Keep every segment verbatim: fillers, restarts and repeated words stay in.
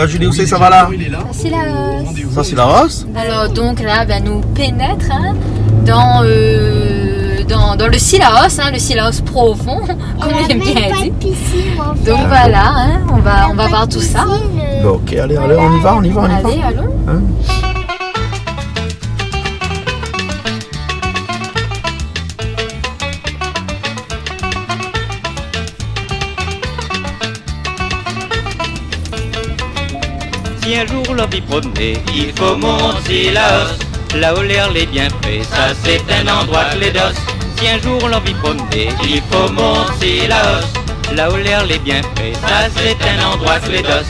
Ah, Julie, ousa i sava la ? Cilaos. Sa, Cilaos ? Alors, donc là, ben, nous pénétrons, hein, dans, euh, dans, dans le Cilaos, hein, le Cilaos profond, comme il aime bien dire. On a même pas de piscine, en fait. Donc voilà, hein, on va, on va voir tout ça. Il y a pas de piscine, euh, voilà. Bon, ok, allez, allez, on y va, on y va, on y va. Allez, allons. Hein ? Si in zour ou lanvi promené, i fo mont Cilaos. Laô lèr lé bien fré, sa sé in landroi klédos. Si in zour ou lanvi promené, i fo mont Cilaos. Laô lèr lé bien fré, sa sé in landroi klédos.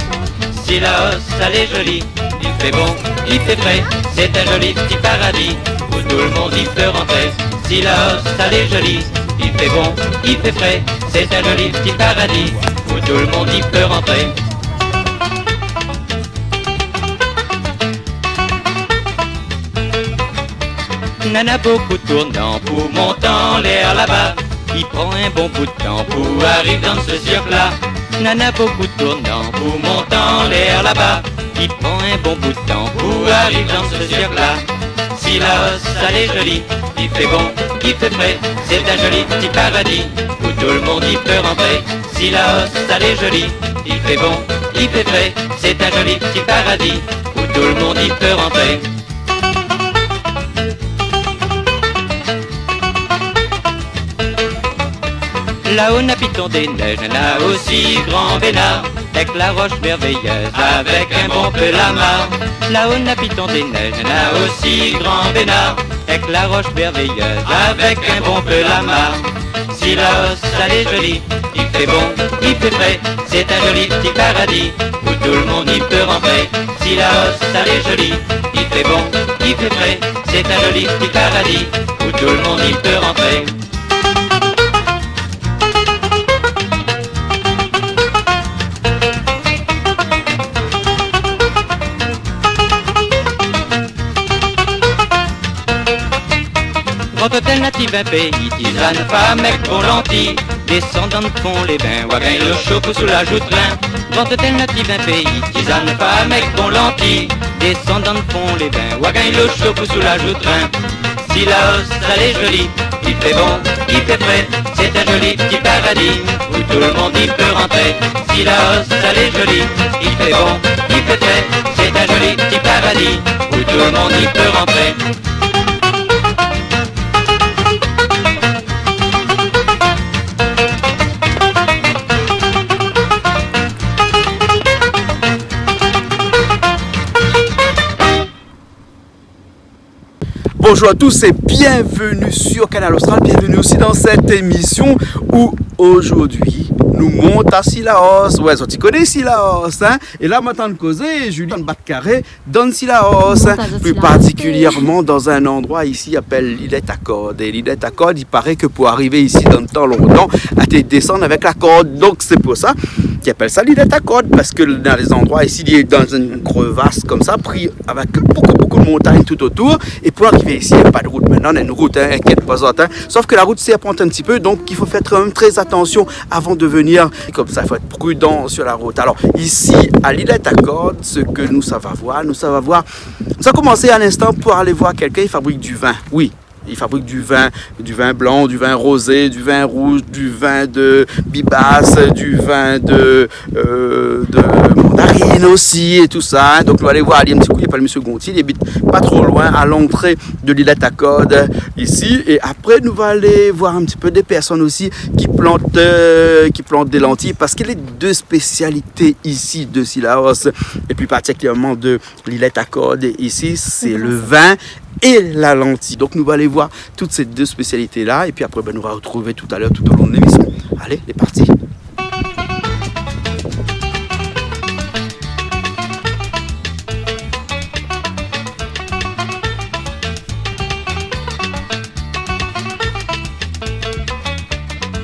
Cilaos, sa lé zoli, i fé bon, i fé fré, sé in zoli ti paradi, ousa tout le mond i pé rantré. Cilaos, sa lé zoli, i fé bon, i fé fré, sé in zoli ti paradi, ousa tout le mond i pé rantré. Nana bonpé tournan pou mont anlèr laba. I pran in bon bout tan pou ariv dan se sirk la. Nana bonpé tournan pou mont anlèr laba. I pran in bon bout tan pou ariv dan se sirk la. Cilaos, sa lé zoli, i fé bon, i fé fré, sé in zoli ti paradi, ousa tout le mond i pé rantré. Cilaos, sa lé zoli, i fé bon, i fé fré, sé in zoli ti paradi, ousa tout le mond i pé rantré. Laô na Piton dé Nèz, na osi Gran Bénar, èk la Rosh Mèrvéyèz, avèk in bonpé lamar. Laô na Piton dé Nèz, na osi Gran Bénar, èk la Rosh Mèrvéyèz, avèk in bonpé lamar. Cilaos, sa lé zoli, i fé bon, i fé fré, sé in zoli ti paradi, ousa tout le mond i pé rantré. Cilaos, sa lé zoli, i fé bon, i fé fré, sé in zoli ti paradi, ousa tout le mond i pé rantré. Gran Otèl Natif in péi tizane, fam èk bon lanti. Désann dan fon lé bin, ou va gingn lo sho pou soulaz out rin. Gran Otèl Natif in péi tizane, fam èk bon lanti. Désann dan fon lé bin, ou va gingn lo sho pou soulaz out rin. Cilaos, sa lé zoli, i fé bon, i fé fré, sé in zoli ti paradi, ousa tout le mond i pé rantré. Cilaos, sa lé zoli, i fé bon, i fé fré, sé in zoli ti paradi, ousa tout le mond i pé rantré. Bonjour à tous et bienvenue sur Kanal Austral. Bienvenue aussi dans cette émission où aujourd'hui nou mont a Cilaos. Ouais, zot i koné Cilaos, hein ? É la, mi antann kozé, Julie, ann bat karé dan Cilaos, hein, plus particulièrement dans un endroit ici i apèl Lilèt a Kord. É Lilèt a Kord, i paré ke pou arivé isi dan tan lontan, té i désann avèk la kord. Donk sé pou sa i apèl sa Lilèt a Kord, parske dan lé zandroi isi, li lé dan in krévas konmsa, pri avèk bonpé, bonpé de montagn tout otour. É pou arivé isi, na pa de rout. Mintnan na in rout, hein, inkièt pa zot, hein. Sof ke la rout i sèrpant in ti pé, donk i fo fé kan mèm trè atansion avan de venir. É konmsa, i fo èt prudan sur la rout. Alor, isi, a Lilèt a Kord, sak nou sava voir, nou sava voir, nou sa komansé a linstan pou alé voir kèlkin i fabrik du vin. Oui, i fabrik du vin, du vin blan, du vin rozé, du vin rouz, du vin de bibas, du vin de, euh, de mandarine osi é tousa, hein. Donk nou alé voir ali in ti kou, i apèl Mésyé Gontier, li abit pa tro loin, a lantré de Lilèt a Kord isi. É apré nou va alé voir in ti pé dé pèrsone osi ki plant, euh, ki plant dé lanti, parske lé dé spésialité isi de Cilaos, é pli partikilyèrman de Lilèt a Kord isi, sé le vin é la lanti. Donk nou va alé voir tout sé dé spésialité la, é pi apré, bin, nou va artrouv talèr tout o lon de lémision. Alé, lé parti.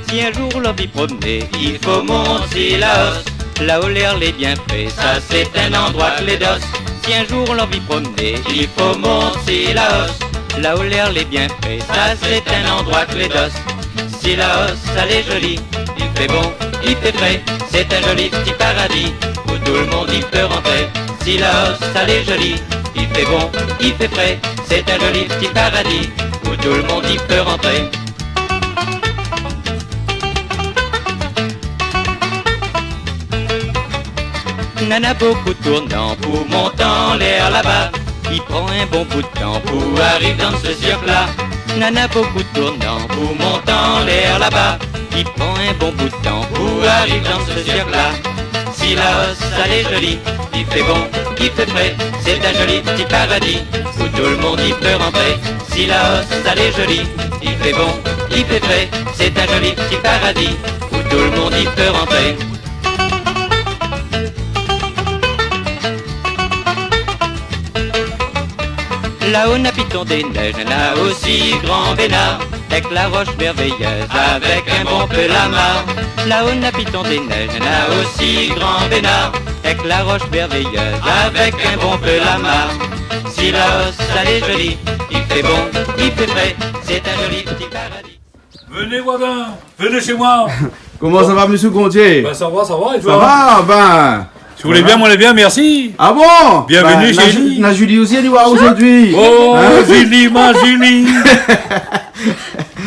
Si in zour ou lanvi promené, i fo mont Cilaos. Laô lèr lé bien fré, sa sé in landroi klédos. Si in zour ou lanvi promené, i fo mont Cilaos. Laô lèr lé bien fré, sa sé in landroi klédos. Cilaos, sa lé zoli, i fé bon, i fé fré, sé in zoli ti paradi ousa tout le moun i pé rantré. Si la Rosh-Shalé lé zoli, i fé bon, i fé fré, sé in zoli ti paradi ousa tout le moun i pé rantré. Nana bonpé tournan pou mont anlèr laba. I pran in bon bout tan pou ariv dan se sirk-la. Nana bonpé tournan pou mont anlèr laba. I pran in bon bout tan pou ariv dan se sirk-la. Si la Rosh-Shalé lé zoli, i fé bon, i fé fré, sé in zoli ti paradi ousa tout le moun i pé rantré. Si la Rosh-Shalé lé zoli, i fé bon, i fé fré, sé in zoli ti paradi ousa tout le moun i pé rantré. Laho na Piton dé Nèj, na osi Gran Bénar, èk la Rosh Mèrvéyèz, avèk in bonpé lama. Laho na Piton dé Nèj, na osi Gran Bénar, èk la Rosh Mèrvéyèz, avèk in bonpé lama. Si la Rosh-Shalé lé zoli, i fé bon, i fé fré, sé in zoli ti paradi. Venez, voisin, venez chez moi. Koman sa va, mésyé Gontié ? Ben, ça va, ça va, et toi ? Sa va, ben. Si vous voulez bien, moi, je vais bien, merci. Ah bon ? Bienvenue chez Julie. Ben, na Ju-, na Julie osi, èl i vien ojourdui. Oh, Julie, ma Julie.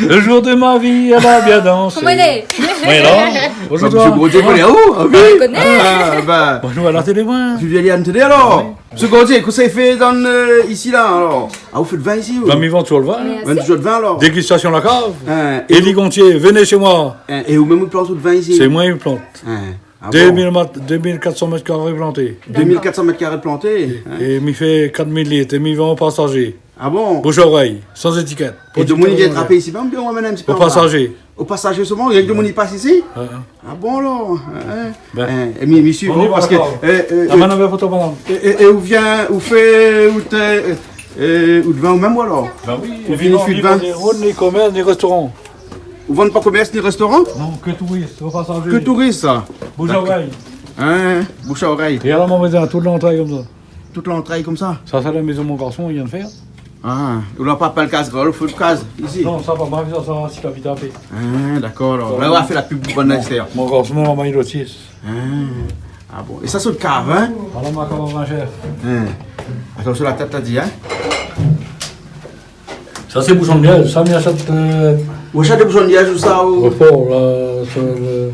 Le jour de ma vie, elle a bien dansé. Koman i lé ? Oui, non. Bonjour, mésyé Gontié, koné aou ? Ah oui. Koné. Ah, ben. Bonjour, à la télé, moi. Julie, èl i lé télé, alor. Oui. Mésyé Gontié, kosa i fé dan, euh, isi la, alor ? Ah, ou fé le vin isi, ou ? Vin, mi vann toujour le vin. Merci. Vin toujour le vin, alor. Dégustation la cave. Hein, é Élie Gontié, venez chez moi. Hein, é ou mèm ou plant out vin isi ? Sé moin i plant. Hein, ah bon ? Deux mille mat-, deux mille quatre cents mètres carrés plantés. D'accord. Deux mille quatre cents mètres carrés plantés, hein ? É, é mi fé quatre mille litres, é mi vann o pasazé. Ah bon ? Boush a orèy, san étikèt. É demoun i vien trapé isi, ben, ou bien ou amenn in ti pé an ba ? O pasazé. O pasazé solman, rienk demoun i pas isi ? Ouais, ouais. Ah bon, alor ? Hein ? Ben, hein, é mi, mi suiv, parske, euh, euh, la man avèk foto, madame. É, é, é ou vien, ou fé, ou té, euh, euh, ou vin ou mèm, ou alor ? Ben oui, ou vin fine, ni, ni komèrs, ni rèstoran. Ou vann pa komèrs ni rèstoran ? Non, ke touris, o pasazé. Ke touris, sa ? Boush a orèy. Hein, boush a orèy. É alor, moin, mi vien tout lantré konmsa. Tout lantré konmsa ? Sa, sé la mézon mon garson i vien fé. Ah, ou la pa pran le kaz, ou fé le kaz isi ? Non, sa pa mal, sa, sa, si la vi tapé. Ah, dakor, alor. La, ou va fé la pub pou bann astèr. Mon garson, mon mari osi. Ah, ah bon. É sa, sé le kav, hein ? Voilà, ma kav, mon chèf. Hein. Atansion la tèt, la di, hein ? Sa, sé boushon de lièz. Sa, mi ashèt, euh, ou ashèt dé boushon de lièz, ousa, ou ? O por, la, sur le,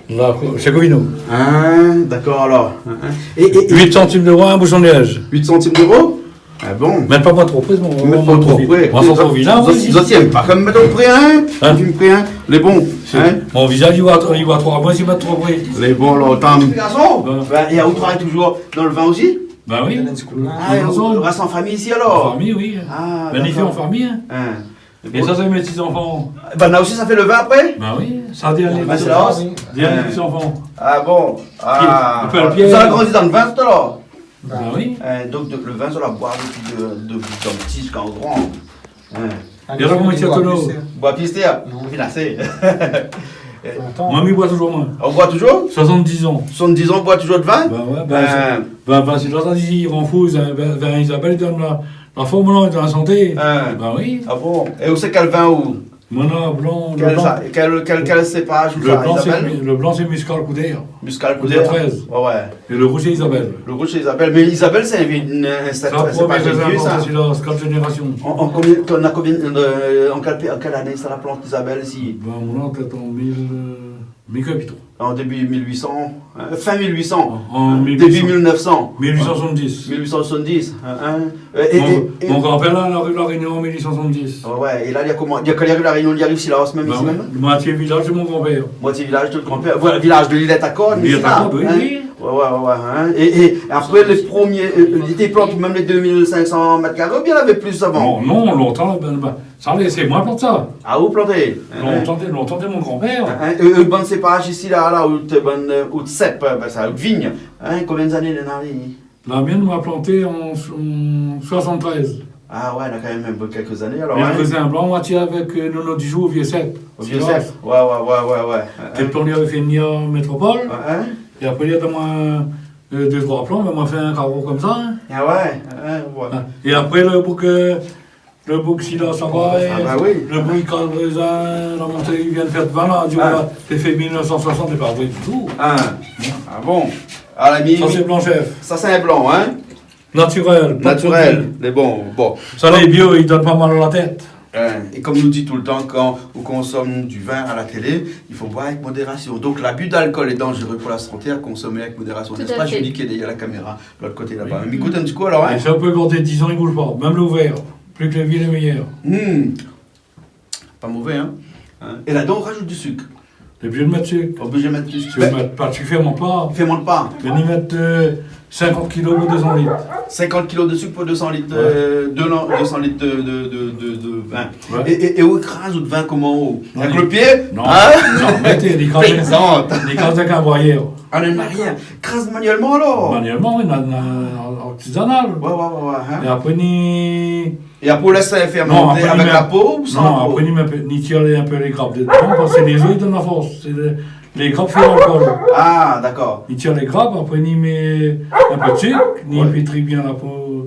la, chez Covino. Ah, dakor, alor. Hein, hein. É, é, é huit centimes d'euros, in boushon de lièz. Huit centimes d'euros ? Ah bon ? Mèt pa moin tro pré, mon, mèt pa moin tro pré. Moin, fo pa vi la, zot, oui. Zot i èm pa kan mèm mèt tro pré, hein ? Hein ? Fim pré, hein ? Lé bon, hein ? Mon vizaz, i voi tro, i voi tro, moin, si mèt tro pré. Lé bon, alor, tann. Garson ? Ouais. Ben, é ou travay toujour dan le vin osi ? Ben oui. Ah, é ou rès an fami isi, alor ? An fami, oui. Ah, dakor. Ben, i fé an fami, hein. Hein. É sa, sé mé ti zanfan. Ben, la osi, sa fé le vin apré ? Ben oui, sa, dèrnié. Ben, sé la Rosh. Dèrnié ti zanfan. Ah bon ? Ah. Pi, pi, pi, sa la grandi dan le vin, tout, alor ? Ben oui. Hein, donk, de, le vin, sa la boir dopi de, de, d'an pti ziska an gran. Hein. Ah, é la, koman i lé, Tono ? Boir pi astèr. Non. Fine asé. Atann. Moin, mi boir toujour, moin. Ou boir toujour ? Soixante-dix ans. Soixante-dix ans, ou boir toujour de vin ? Ben ouais, ben, euh, sé, ben, ben, sé la, sa di, i ranfouz, hein, ben, ben, Isabelle, i donn la, la form, la, dan la santé. Hein. Ben oui. Ah bon ? É ou sé kèl vin, ou ? Moin, non, blan, le blan. Kèl sa, kèl, kèl, kèl sépaz, ou sa, Isabelle ? Le blan, sé, le blan, sé Muscal Couder. Muscal Couder. Couder treize. Ouais, ouais. É le rouj, sé Isabelle. Le rouj, sé Isabelle. Mé Isabelle, sé in, in, in, sé, sa, sé pa vié, sa. Sé la, sé la quatrième génération. An, an konbien, ou na konbien, euh, an kèl, an kèl ané sa la plant, Isabelle, isi ? Ben, mon onk, pétèt an mil, euh, mil kapito. An début mil huit cents, hein, fin mil huit cents, an, an mil huit cents. Début mille neuf cents. Mil huit cent soixante-dix. Mil huit cent soixante-dix, hein, hein. Euh, é, mon, é, é mon granpèr la, la rue La Réunion an mil huit cent soixante-dix. Ouais, ouais. É la, li la koman-, li la, kan li ariv La Réunion, li ariv isi la Rosh mèm, isi mèm ? Ben oui. Moitié vilaz de mon granpèr. Moitié vilaz de granpèr. Voilà, vilaz de Lilèt Akor, isi la, hein ? Lilèt Akor, oui, oui. Ouais, ouais, ouais, ouais, hein. É, é apré, lé promié, euh, li té plant mèm lé deux mille cinq cents mèt karé, oubien navé plis avan ? Non, non, lontan, ben, ben, sa, lé, sé moin plant sa. Ah, ou planté ? Lontan, lontan, mon granpèr. Hein, hein, euh, euh, bann sépaz isi la, la, out, bann, euh, out sèp, euh, ben, sa, out vign, hein, konbien zané néna, li ? La mienne, moin la planté an, an soixante-treize. Ah ouais, néna kan mèm in bon kèk zané, alor, hein. Néna in blan, moitié avèk, euh, Nono Dijoux, o vié sèp. O vié sèp. Ouais, ouais, ouais, ouais, ouais. Hein, hein. Té plant, li lavé fé vnir Métropol. Hein, hein. É apré, li la donn amoin, euh, dé troi plans, ben, moin la fé in karo konmsa, hein. Ah ouais, hein, ouais. Hein. É apré, le, pou ke Lo boug si la, sa va, é lo boug i kraz rézin, la monté, i vien fé de vin la, di, voilà, té fé mil nèf san soisant, sé pa vré ditou. Ah bon. Ah, la mi... Sa sé blan, shèf. Sa sé in blan, hein ? Natirèl, pa de produi. Natirèl, mé bon, bon. Sa lé bio, i donn pa mal a la tèt. Hein, é kom nou di toultan, kan ou konsom du vin a la télé, i fo boir avèk modérasion. Donk, l'abus d'alcool est dangereux pour la santé, à consommer avec modération. Tout à fait. N'est-ce pas, Julie, qui est derrière la caméra, de l'autre côté là-bas ? Mé ékout in ti kou alor, hein. É sa, ou pé gardé diz an, i bouz pa. Mèm lo vèr, pli ke lo vin lé méyèr. Hmm. Pa mové, hein ? Hein ? É ladan, ou rajout du sik. Lé oblizé mèt sik. Oblizé mèt du sik. Si ou mèt pa, i fèrmant pa. I fèrmant pa. Mé ni mèt, euh, sinkant kilo pou dé san lit. Sinkant kilo de sik pou dé san lit, euh, de lan-, dé san lit de, de, de, de, de vin. Ouais. É, é, é ou kraz out vin koman, ou ? Avèk lo pié ? Non, non, mé té, li kraz, li kraz avèk in boyèr. Ah, in boyèr. Kraz manuèlman, alor ? Manuèlman, oui, na, na, artizanal. Ouais, ouais, ouais, ouais, hein. É apré, ni É apré, ou lès fèrmanté avèk la po ou san la po ? Non, apré, ni mèt, ni tir in pé lé grap dedan, parske lé zo i donn la fors. Sé lé, lé grap i fé lalkol. Ah, dakor. Ni tir lé grap, apré, ni mèt in pé de sik, ni pétri bien la po,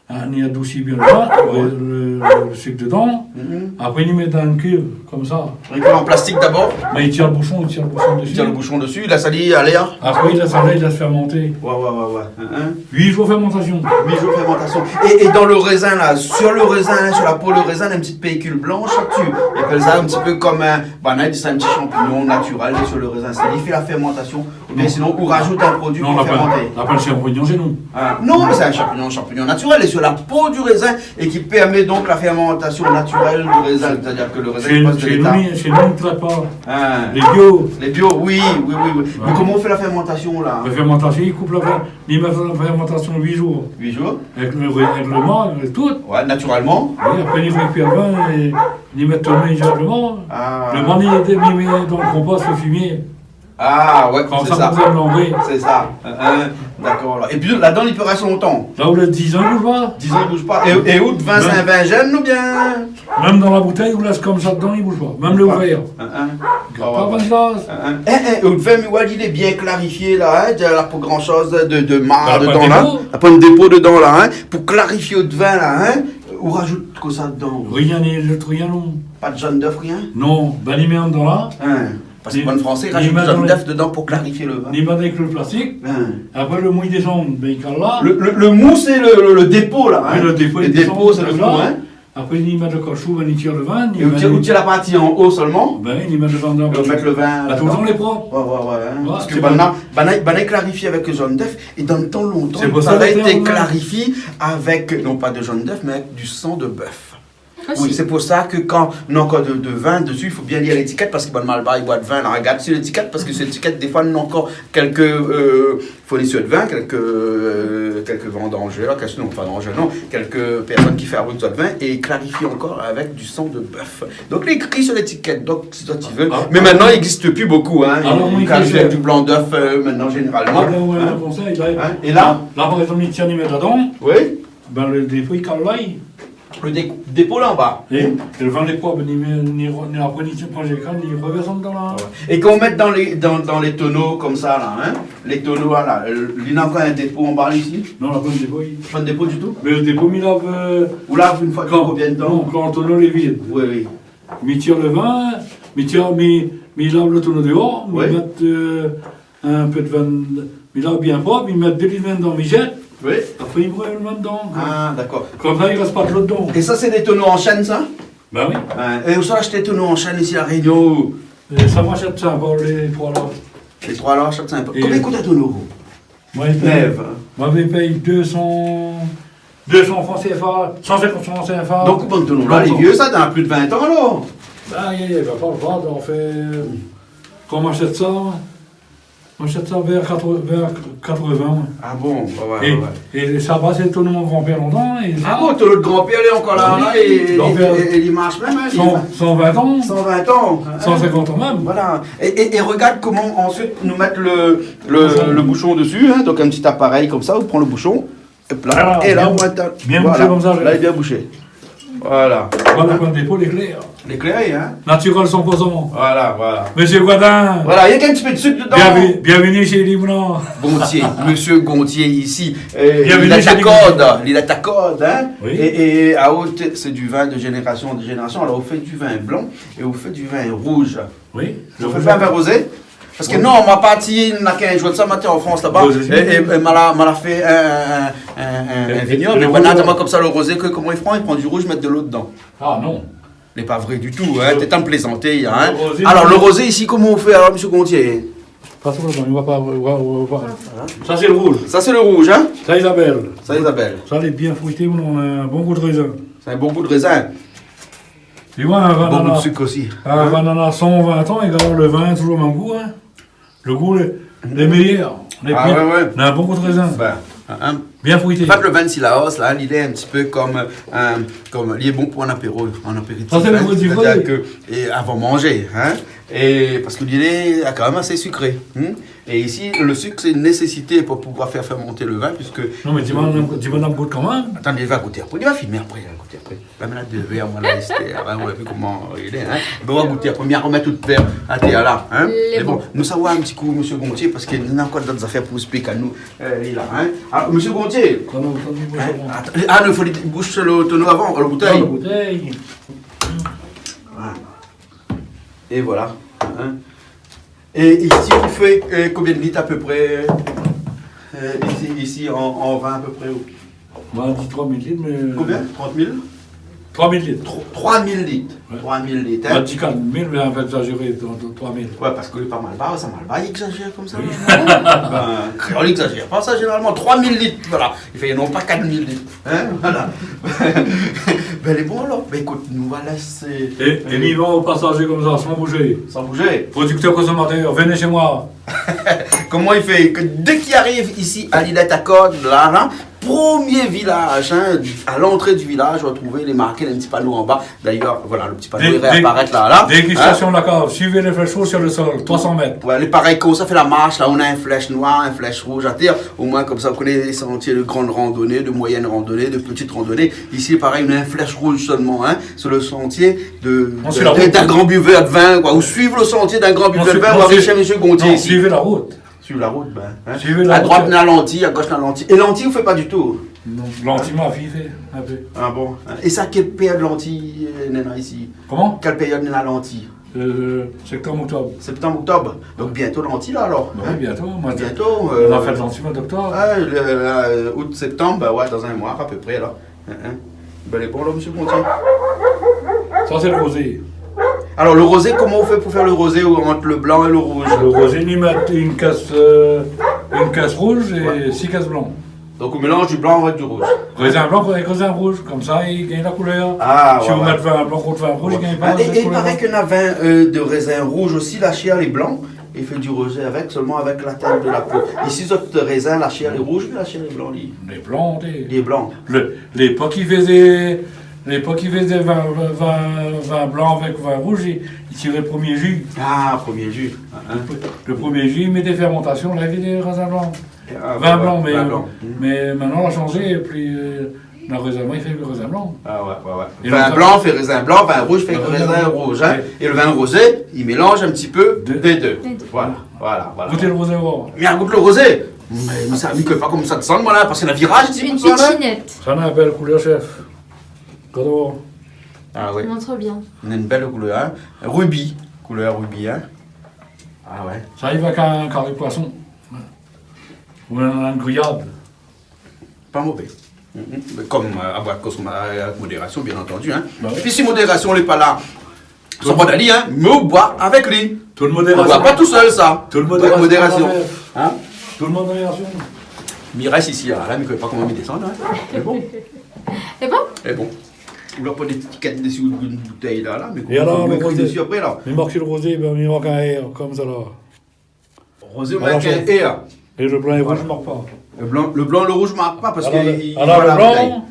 hein, ni adousi bien lo vin, lo, lo, lo sik dedan. Apré, ni mèt dan in kiv, konmsa. Donk, an plastik dabor ? Mé i tir lo boushon, i tir lo boushon dési. I tir lo boushon dési, i lès alé, alé, hein ? Apré, i lès alé, i lès fèrmanté. Ouais, ouais, ouais, ouais. Hein, hein. Uit zour fèrmantasion. Uit zour fèrmantasion. É, é dan lo rézin, la, sur lo rézin, la, sur la po lo rézin, in ti pélkil blansh la dsi. I apèl sa in ti pé konm in, banna i di sa, in ti shanpignon natirèl sur lo rézin. Sé li i fé la fèrmantasion. Oubien sinon, ou rajout in produi pou fèrmanté. Non, nou apèl shanpignon shé nou. Ah, non, mé sé in shanpignon, shanpignon natirèl. É sur la po du rézin, é ki pèrmé donk la fèrmantasion natirèl du rézin, sétadir ke lo rézin i pas de léta. Shé nou, shé nou, nou trèt pa. Hein. Lé bio. Lé bio, oui, oui, oui, oui. Ouais. Mé koman ou fé la fèrmantasion, la ? La fèrmantasion, i koup la fèr-, i mèt la fèrmantasion uit zour. Uit zour ? Avèk lo ré-, avèk lo man, avèk tout. Ouais, natirèlman. Oui, apré, i rékipèr lo vin é i mèt tourné dirèkteman. Ah. Lo man, i, i mèt dan lo konpos, lo fimié. Ah ouais, sé sa. Konmsa, pou mélanzé. Sé sa. Hein, hein. Dakor, la. Épi ladan, li pé rès lontan. La, ou lès diz an, i bouz pa. Diz an, i bouz pa. É, é out vin, sé in vin jèn oubien ? Mèm dan la boutèy, ou lès konmsa dedan, i bouz pa. Mèm lo vèr. Hein, hein. Gard pa konmsa. Hein, hein. É, é, é out vin, mi oi, li lé bien klarifié la, hein. Na pa gran shoz de, de mar dedan la. Na pa in dépo. Na pa in dépo dedan la, hein. Pou klarifié out vin la, hein. Ou rajout kosa dedan ? Rien, ni lo, rien, non. Pa de jaune d'œuf, rien ? Non, bin, li mèt dedan la. Hein. Parske bann Fransé i rajout jaune d'œuf dedan pou klarifié lo vin. Ni mèt avèk lo plastik. Hein. Apré, lo mou i désann, bin, i kal la. Lo, lo, lo mou, sé lo, lo, lo dépo la, hein. Oui, lo dépo, i désann, sé lo mou, hein. Apré, ni mèt lo kashou, bin, i tir lo vin, ni mèt... É ou tir, ou tir la parti an o solman ? Bin, ni mèt lo vin dedan. É ou mèt lo vin ladan. Toultan lé prop. Ouais, ouais, ouais, hein. Parske banna, banna, banna i klarifié avèk jaune d'œuf, é dan lo tan lontan, sé pou sa, banna i té klarifié avèk, non pa de jaune d'œuf, mé avèk du sang de bœuf. Ah, oui, si. Sé pou sa ke kan néna ankor de, de vin dési, i fo bien lir létikèt, parske bann malbar i boir de vin la, gard si létikèt, parske si létikèt, défoi, néna ankor kèlk, euh, fournisèr de vin, kèlk, euh, kèlk vandangèr, kèlk, non, pa vandangèr, non, kèlk pèrsone ki fabrik zot vin é i klarifi ankor avèk du sang de bœuf. Donk, lé ékri sur létikèt, donk, si toi tu veux. Ah, ah. Mé koméla, i égzis pi bonpé, hein. Ah non, i klarifi avèk du blanc d'œuf, euh, koméla, zénéralman. Ah, bin ouais, hein. Konmsa, i ariv. Hein ? É la ? La, par égzanp, i tir, i mèt dedan. Oui. Bin, lo dépo i kal la, i... Lo dé-, dépo la anba. É, é lo vin dépo, bin, ni, ni, ni apré, ni, kan i kal, ni revèrs dedan la. Ouais. É kan ou mèt dan lé, dan, dan lé tono konmsa la, hein, lé tono la, euh, li néna ankor in dépo anba isi ? Non, la pa in dépo, i... Pa in dépo ditou ? Mé lo dépo, mi lav, euh... Ou lav in foi konbien de tan ? Non, kan lo tono lé vid. Oui, oui. Mi tir lo vin, mi tir, mi, mi lav lo tono déor, mi mèt, euh, in pé de vin, mi lav bien prop, mi mèt dé lit vin dedan, mi zèt. Oui. Apré, mi brèy lo vin dedan, koi. Ah, dakor. Konmsa, i rès pa dolo dedan. É sa, sé dé tono an shèn, sa ? Bin oui. Ouais. É ousa ou ashèt tono an shèn isi La Rényon ? É sa, moin ashèt Saint-Paul, lé troi la. Lé troi la, ashèt Saint-Paul. É konbien i kout in tono ? Moin, i pèy... Nèf, hein. Moin, i pèy dé san, dé san fran C F A, san sinkant fran C F A. Donk, bann tono la, lé vié, sa, néna plis de vin tan, alor. Bin, i, i va pa, va, an fèt, kan moin ashèt sa, moin ashèt sa vèr katrevin, vèr katrevin, moin. Ah bon ? Ouais, ouais, ouais. É, é sa, ba, sé tono mon granpèr lontan, é sa... Ah bon, tono out granpèr, li lé ankor la, la, é, é, é li marsh mèm, hein, li... San, san vin tan. San vin tan, hein. San sinkant an mèm. Voilà. É, é, é rogard koman ansuit nou mèt lo, lo, lo boushon dési, hein, donk in ti aparèy konmsa, ou pran lo boushon, hop la, é la, bien, ou atann, bien boushé konmsa, voilà. La, lé bien boushé. Voilà. Voilà, pran dépo, lé klèr. Lé klèr, hein ? Natirèl san pour san. Voilà, voilà. Monsieur Godin. Voilà, néna in ti pé de sik dedan. Bienve-, bienvenue chez Limounan. Gontier, monsieur Gontier ici. Euh, bienvenue chez Limounan. Li lé a ta kord, li lé a ta kord, hein ? Oui. Et, et, ah, oh, té-, c'est du vin de génération en génération. Alors, vous faites du vin blanc et vous faites du vin rouge. Oui, le rosé. Vous faites pas un vin rosé ? Parce que non, ma parti, na kinz zour de sa, ma té an Frans laba. Rosé. É, é, é ma la, ma la fé in, in, in, in, in, in vignob. Le rosé. Mé banna la di amoin konmsa, le rosé, ke, koman i fé ? I pran du rouge, i mèt de lo dedan. Ah non. Lé pa vré ditou, hein. Le, té an plézanté, hein. Le rosé, alors, le rosé isi, koman i fé alor, monsieur Gontier ? Pas le rosé, on va pas, on va, on va pas. Sa sé le rouge. Sa sé le rouge, hein. Sa, Isabelle. Sa, Isabelle. Sa lé bien fruité, on a un bon goût de raisin. C'est un bon goût de raisin. Bon goût de sucre aussi. Hein ? Li voi, in vin nana san vin an, é kan le vin, toujour le mèm gou, hein. Le gou lé, lé méyèr. Ah ouais, ouais. Lé bien, na in bon gou de rézin. Bin, hein, hein. Bien fruité. An fèt, le vin de Cilaos, la, li lé in ti pé konm, euh, konm, li lé bon pou in apéro, in apéritif, hein. Sa sé le goû du vin. Sétadir ke, é avan manzé, hein. É parske li lé, lé kan mèm asé sikré, hein. É isi, le sik, sé in nésésité pou pouvoir fé fèrmant le vin, puiske... Non, mé di amoin, di amoin, gout kan mèm. Atann, li va gouté apré. Li va filmé apré, hein, gouté apré. La, mé la, dé vèr, moin, la, éstèr, hein, ou la vi koman li lé, hein. Bon, on va goûter après. Mi armèt tout vèr atèr la, hein. Lé bon. Mé bon, nou sava in ti kou, monsieur Gontier, parske nou na ankor dot zafèr pou ésplik anou, euh, li la, hein. Ah, monsieur Gontier. Atann, atann, hein, atann, ah, non, fo li boush le tono avan, le boutèy. Non, le boutèy. Voilà. É voilà, hein. É isi, ou fé, euh, konbien de lit a pé pré, euh, isi, isi, an, an vin a pé pré, ou ? Moin la di troi mil lit, mé... Konbien ? Trant mil ? Troi mil lit. Tro-, troi mil lit. Ouais. Troi mil lit, hein. Moin la di kat mil, mé an fèt, ékzazéré, tro-, tro-, troi mil. Ouais, parske lé pa mal ba, sa mal ba, i ékzazèr konmsa. Oui. Bin, kréol i ékzazèr pa sa, zénéralman. Troi mil lit, voilà. I fé non pa kat mil lit. Hein, voilà. Bin, lé bon, alor. Bin, ékout, nou va lès, é, é mi va o pasazé konmsa, san bouzé. San bouzé. Prodiktèr, konsomatèr, venez chez moi. Koman i fé ? Ke dèk i ariv isi, a Lilèt Akord, la, la, promié vilaz, hein, a lantré du vilaz, ou va trouv, lé marké, na in ti pano anba. D'ailleurs, voilà, le ti pano i réaparèt la, la. Dé-, dé-, dégustation de la cave. Hein ? Suivez les flèches rouges sur le sol, trois cents mètres. Ouais, lé parèy, kan ou sa fé la marsh, la, ou na in flèsh noir, in flèsh rouz atèr. Omoin, konmsa, ou koné lé santié de grande randonnée, de moyenne randonnée, de petite randonnée. Isi, parèy, ou na in flèsh rouz solman, hein, sur le sentier de, de, d'un grand buveur de vin, quoi. On suit la route. Ou suiv le santié d'in gran buvèr de vin, ou ariv shé monsieur Gontier isi. Non, suivez la route. Suiv la rout, bin, hein. Suivez la route. A droit, na lanti, a gosh, na lanti. É lanti, ou fé pa ditou ? Non, lanti, ma fiy i fé in pé. Ah bon ? É sa, kèl périod lanti, euh, néna isi ? Koman ? Kèl périod néna lanti ? Euh, septanm, oktob. Septanm, oktob. Donk bientôt lanti la, alor. Bin oui, bientôt. Moin, bientôt, euh, nou va fé lanti, moin d'oktob. Ah, le, euh, out, septanm, bin ouais, dan in moi a pé pré, la. Hein, hein. Bin, lé bon, la, monsieur Gontier. Sa sé le rozé. Alor, le rozé, koman ou fé pou fé le rozé, ou, ant le blan é le rouz ? Le rozé, i mèt in kès, euh, in kès rouz é sis kès blan. Donk, ou mélanz du blan avèk du rouz. Rézin blan avèk rézin rouz, konmsa, i gingn la koulèr. Ah, ouais, ouais. Si ou mèt vin blan kont vin rouz, i gingn pa la koulèr. É, é i paré ke na vin, euh, de rézin rouz osi, la shèr lé blan. I fé du rozé avèk, solman avèk la tèt de la po. Isi, zot rézin, la shèr lé rouz, mé la shèr lé blan, li. Lé blan, té. Lé blan. Le, lépok i fézé, lépok i fézé vin, vin, vin blan avèk vin rouz, i, i tiré promié ji. Ah, promié ji. Hein, hein. Le promié ji, i mèt fèrmantasion, la, i fé rézin blan. Ah, ouais, ouais, vin blan, mé, mé mintnan, la shanzé, épi, euh, Na rézin blan, i fé rézin blan. Ah ouais, ouais, ouais. Vin blan fé rézin blan, vin rouz fé rézin rouz, hein. Ouais. É le vin rozé, i mélanz in ti pé dé dé. Dé dé. Voilà, voilà, voilà. Gout le rozé, voir. Mé gout le rozé. Mé, mé sa, mi koné pa koman sa i sann, moin, la, parske na viraz isi, konmsa, la. Une petite chinette. Sa na bèl koulèr, chef. Gard. Ah ouais. Montre bien. Na in bèl koulèr, hein. Rubis, koulèr rubis, hein. Ah ouais. Sa i va avèk in kari poisson. Ou in, in griyad. Pa mové. Mhm. Mé konm, euh, a boir avèk konsoma-, avèk modérasion, bien antandu, hein. Ba oui. Épi si modérasion lé pa la, sa pa dali, hein, mé ou boir avèk li. Tout le modérasion. Ou boir pa tousèl, sa. Tout le modérasion. Avèk modérasion. Hein ? Tout le modérasion. Mi rès isi, la, la, mi koné pa koman mi désann, hein. Mé bon. Lé bon ? Lé bon. Ou la pa d'étikèt dési out boutèy, la, la, mé... É alor, koman ou ékri dési apré, la ? Mi mark le rozé, bin, mi mark in R, konmsa, la. Rozé, ou mark in R. É le blan é rouz, mi mark pa. Le blan, le blan, le rouz, mi mark pa parske... Alor, le, i, alor, le blan.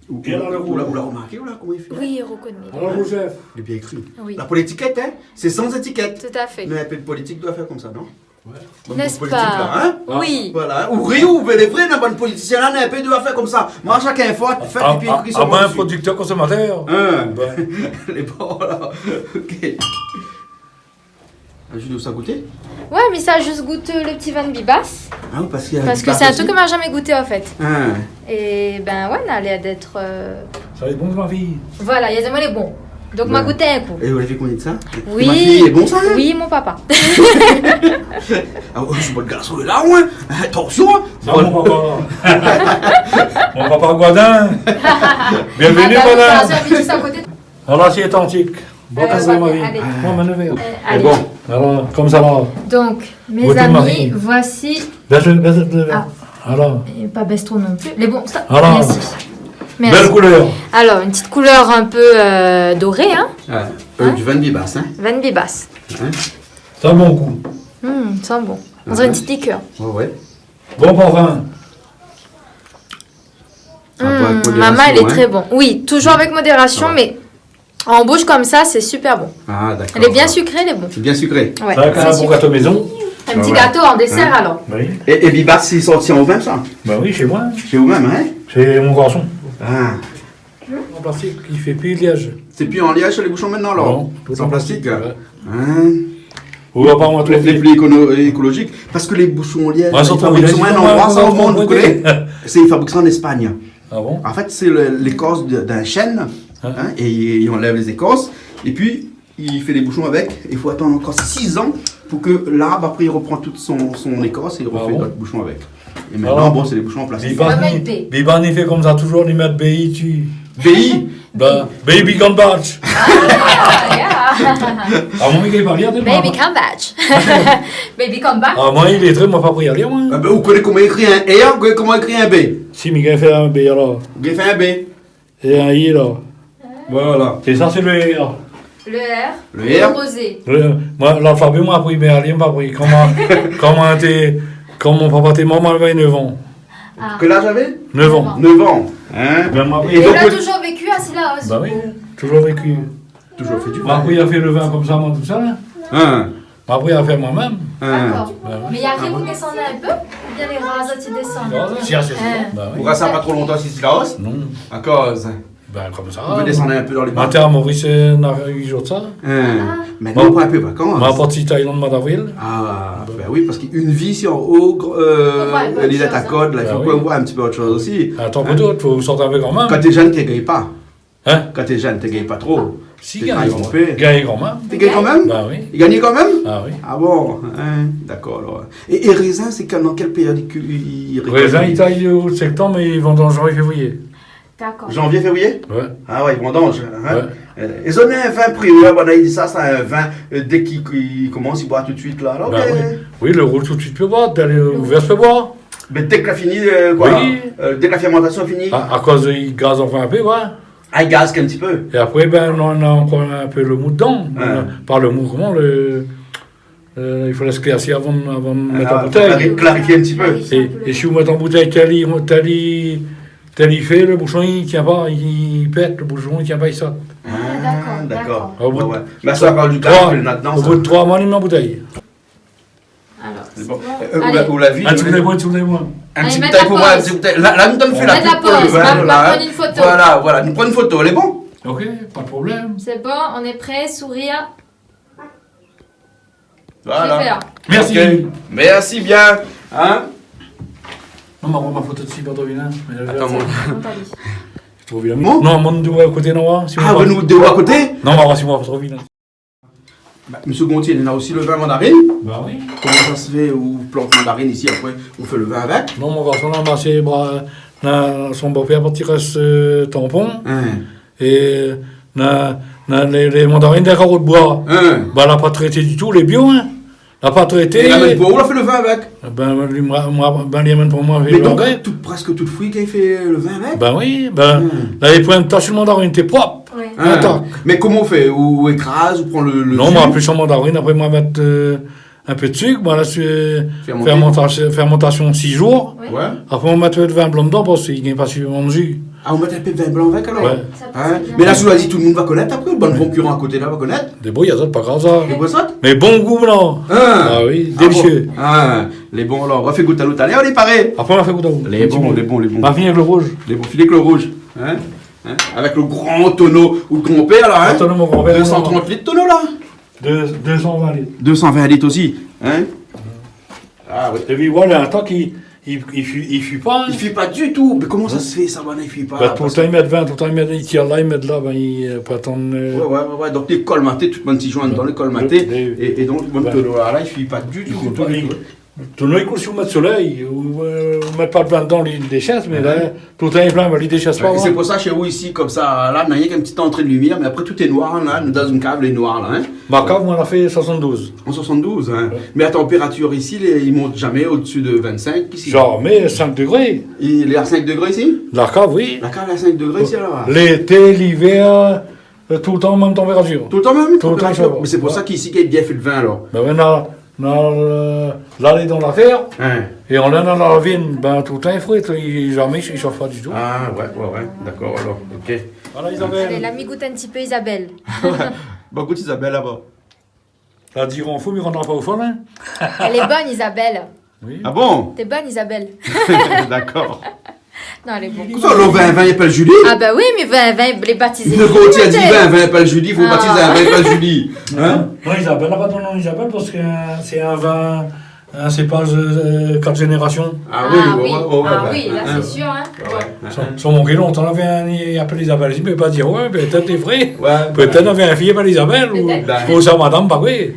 Ou, ou la, ou la romarké, ou la, koman i fé ? Oui, i rekoné. Alor, le rouz. Lé bien ékri. Oui. La, pou létikèt, hein, sé san étikèt. Tout à fait. Mé in pé de politik i doi fé konmsa, non ? Bann politik la, in ? N'est-ce pas ? Oui. Voilà, in. Ou ri, ou vèy lé vré, néna bann politisien la, néna in pé de zafèr konmsa. Marsh shakinn fé, fé pipi, ékri son bann produktèr, konsomatèr. In. Lé bon, la. OK. Ah, Julie, ou sa gouté ? Ouais, mé sa, zis gout, euh, le ti vin Bibas. Ah oui, parske, euh, Bibas osi. Parske sé in truk ke ma zamé gouté, an fèt. In. É bin, ouais, na lèr d'èt, euh, Sa lé bon, ma fiy. Voilà, li la di amoin lé bon. Donk, ma gout in kou. É ou la vi koman i di sa ? Oui. Ma fiy, lé bon sa, in ? Oui, mon papa. Ah, ouais, sé pa le garson lé la, ouais. Atansion, in. Sa, mon papa. Mon papa Guadin. Bienvenue, madame. Voilà, sé otantik. Bon, euh, ma fiy. Allez. Bon, manèv. Euh, allez. Bon. Alor, konmsa la. Donc, mes amis, voici. Bès, bès, bès. Ah. Alor. Et pas bès tro non plus. Mais bon, stop. Alor. Merci. Merci. Bèl koulèr. Alors, une petite couleur un peu, euh, dorée, hein. Ah, euh, du vin Bibas, hein. Vin Bibas. Hein ? Sa bon kou. Hmm, sent bon. On dirait une petite liqueur. Ouais, ouais. Bon parfum. Hmm, avec modération, maman, il est très bon. Oui, toujours avec modération, mais en bouche comme ça, c'est super bon. Ah, d'accord. Elle est bien sucrée, elle est bon. C'est bien sucré. Ouais. Sa, kan ou fé in gato mézon. Un petit gâteau en dessert, alors. Oui. É, é Bibas, sé sorti an ou mèm, sa ? Bin oui, shé moin. Shé ou mèm, in ? Shé mon garson. Ah. An plastik, i fé pi lièz. Sé pi an lièz sur les bouchons maintenant, alors ? Non, tout an plastik, ouais. Hein ? Ou va pa montrer. Lé, lé pli ékono-, ékolozik, parske lé boushon an lièz, i fabrik sa in landroi, sa, o mond, ou koné ? Sé, i fabrik sa an Espagne. Ah bon ? An fèt, sé le, lékors de, d'in shèn, hein, é i, i anlèv lé zékors, épi i fé dé boushon avèk, é i fo atann ankor six ans pou ke larb, apré, i repran tout son, son ékors é i refé dot boushon avèk. Ah bon ? É mintnan, bon, sé dé boushon an plastik. Bibas, Bibas i fé konmsa, toujour i mèt B I dessi. B I ? Bin, baby come back. Ah, yeah. Ah, mon gars, i parl bien de... Baby come back. Baby come back. Ah, moin, létré, moin pa apri a lir, moin. Ah bin, ou koné koman ékri in R, ou koné koman ékri in B ? Si, mi gingn fé in B, alor. Ou gingn fé in B. É in I, la. Voilà. É sa, sé le R. Le R. Le R. Rozé. Le, moin, lalfabé, moin la apri, mé a lir, moin la pa apri. Kan moin, kan moin té, kan mon papa té mor, moin lavé neuf an. Ah. Kèl az ou lavé ? Neuf an. Neuf an. Hein ? Bin, moin la apri. É donk, ou la toujour véki a Cilaos ? Bin oui, toujour véki. Toujour fé du vin. Moin la apri a fé le vin konmsa, moin, tousèl, in. Hein ? Moin la apri a fé moin-mèm. Hein. D'accord. Bin oui. Mé i ariv aou désann in pé ? Oubien lé razat i désann ? Non, non. Si, a sé bon. Hein. Bin oui. Ou rès pa tro lontan isi, Cilaos ? Non. Akoz ? Bin, konmsa. Ou vé désann in pé dan lé ba ? Moin té a Moris, euh, na uit jour de sa. Hein. Ah. Mé nou, nou pran in pé vakans. Moin la parti Thaïlande, moi d'avril. Ah, bin oui, parske in vi isi an o, euh, lil État Kod, la, i fo k'ou voi in ti pé ot shoz osi. Atann, pou tout, fo sort in pé kanmèm. Kan té jenn, té gingn pa. Hein ? Kan té jenn, té gingn pa tro. Si, té gingn kanmèm. Té gingn kanmèm ? Bin oui. Ou gingn kanmèm ? Ah oui. Ah bon ? Hein, dakor, alor. É, é rézin, sé kan, dan kèl périod i, i, i rékolt ? Rézin, i tay o septanm é i vandanj an févrié. Dakor. Janvié, févrié ? Ouais. Ah ouais, i vandanj, hein ? Ouais. Euh, é zot néna in vin primeur, banna i di sa, sé in vin, euh, dé k'i, k'i komans, i boir tout suit la, alor. Bin oui. Oui, le rouz tout suit i pé boir, dan le, le rouz i pé boir. Mé dé k'la fini, euh, koi, euh, dé k'la fèrmantasion fini. Oui. A, akoz i gaz ankor in pé, ouais. Ah, i gaz in ti pé. É apré, bin, nou, nou na ankor in pé le mou dedan. Hein. Pa le mou, koman, le, euh, i fo lès éklèrsi avan, avan mèt an boutèy. Ah, klari-, klarifié in ti pé. É, é si ou mèt an boutèy, tèl i, tèl i, tèl i fé, le boushon i tien pa, i pèt, le boushon i tien pa, i sot. Ah, dakor, dakor. Au bout de troi, au bout de troi moi, li mèt an boutèy. Alor, sé bon. Alé. Euh, ou la, ou la vi, in ti boutèy pou moin, in ti boutèy pou moin, in ti boutèy. Alé, mèt la poz. La, la, nou fé la pub pou le vin, la, hein. Mèt la poz. Ma, ma pran in foto. Voilà, voilà, nou pran in foto, lé bon ? OK, pa de problèm. C'est bon, on est prêt, sourire. Voilà. Super. Merci. OK. Merci bien. Hein ? Non, ma, ma foto dsi, pa tro bien, hein. Atann, moin. Atann, li. Tro bien. Bon ? Non, moin dé a koté, non, hein, si... Ah, ou vé nou dé a koté ? Non, ma, si moin tro bien. Ba, Monsieur Gontier, néna osi le vin mandarine. Ba oui. Koman sa i fé, ou plant mandarine isi, apré, ou fé le vin avèk ? Non, mon garson la, ma sé bra, na, son bopèr la parti rès, euh, Tampon. Hein. É na, na lé, lé mandarine dan karo d'boi. Hein. Ba, la pa trété ditou, lé bio, hein. La pa trété. É la mèm pou ou, la fé le vin avèk ? Bin, li, moin, moin, bin, li amèn pou moin, fé le vin avèk. Mé donk, tout, prèsk tout frui k'i fé le vin avèk ? Bin oui, bin, la, li pran in tas, le mandarine té prop. Oui. Hein. Atann. Mé koman ou fé ? Ou, ou ékraz, ou pran le, le ji ? Non, moin la éplis son mandarine, apré moin la mèt, euh, in pé de sik, moin la, sé fèrmantasion, fèrmantasion sis zour. Oui. Ouais. Apré, ou mèt in pé de vin blan dedan, parske i gingn pa sifizamman de ji. Ah, ou mèt in pé de vin blan avèk, alor ? Ouais. Sa i pas bien. Mé la, si ou la di, tout le moun va konèt apré, le bann konkiran a koté la va konèt. Débrouy azot, pa grav sa. Débrouy azot. Mé bon gou, non ? Ah oui, délisié. Ah bon. Ah, lé bon, alor, ou va fé gout anou talèr, lé paré. Apré, ou va fé gout anou. Lé bon, lé bon, lé bon. Ma fini avèk le rouz. Lé bon, fini avèk le rouz. Avèk le gran tono ou granpèr la, in ? Le tono mon granpèr, deux cent trente litres, tono la. Dé-, deux cent vingt litres. Deux cent vingt litres osi, in ? Ah oui. Épi voilà, in tan ki, i, i fui, i fui pa, in. I fui pa ditou. Mé koman sa i fé sa, bann i fui pa ? Bin, toultan i mèt vin, toultan i mèt, i tir la, i mèt la, bin, i, euh, pa atann, euh, ouais, ouais, ouais, ouais. Donk, lé kolmaté, tout bann ti join dedan, lé kolmaté. É, é donk, bann tono la, la, i fui pa ditou, ditou, ditou. Tono i koul si ou mèt solèy, ou, euh, ou mèt pa de vin dedan, li déshèss, mé la, toultan lé plin, mé li déshèss pa, in. Sé pou sa, shé ou isi, konmsa, la, na rienk in ti antré de limièr, mé apré, tout lé noir, la, nou, dan in kav, lé noir, la, in. Ma kav, moin la fé soixante-douze. An soixante-douze, in. Ouais. Mé la tanpératir isi, lé, i mont jamé odsi de vingt-cinq, isi. Jamé, cinq degrés. Lé a cinq degrés isi ? La kav, oui. La kav, lé a cinq degrés isi, alor. Lété, livèr, euh, toultan mèm tanpératir. Toultan mèm tanpératir. Toultan, sa va. Mé sé pou sa k'isi, i gingn bien fé de vin, alor. Mé mintnan, Na, euh, la lé dan la tèr, in, é anlèr na la ravine, bin, toultan lé fré, i, jamé i shof pa ditou. Ah, ouais, ouais, ouais, dakor, alor, ok. Voilà, Isabelle. Alé, la mi gout in ti pé, Isabelle. Bon, gout Isabelle, laba. La di rann fou, mi rann pa o fon, in. Lé bone, Isabelle. Oui. Ah bon ? Lé bone, Isabelle. Dakor. Non, lé bon. Kosa, lo vin, vin, i apèl Julie ? Ah bah oui, mé vin, vin, lé batizé. Lo koté la di vin, vin, i apèl Julie, fo batizé in vin, i apèl Julie. In ? Non, Isabelle, la pa donn non Isabelle parske, euh, sé in vin, in sépaz, euh, kat zénérasion. Ah oui, ouais, ouais, ouais, ouais, sé sir, in. Ouais, ouais. Son, son mari lontan lavé in, i apèl Isabelle, mi pé pa dir, ouais, pétèt lé vré. Ouais, pétèt lavé in fiy i apèl Isabelle, ou, ou sa madam, pa vré.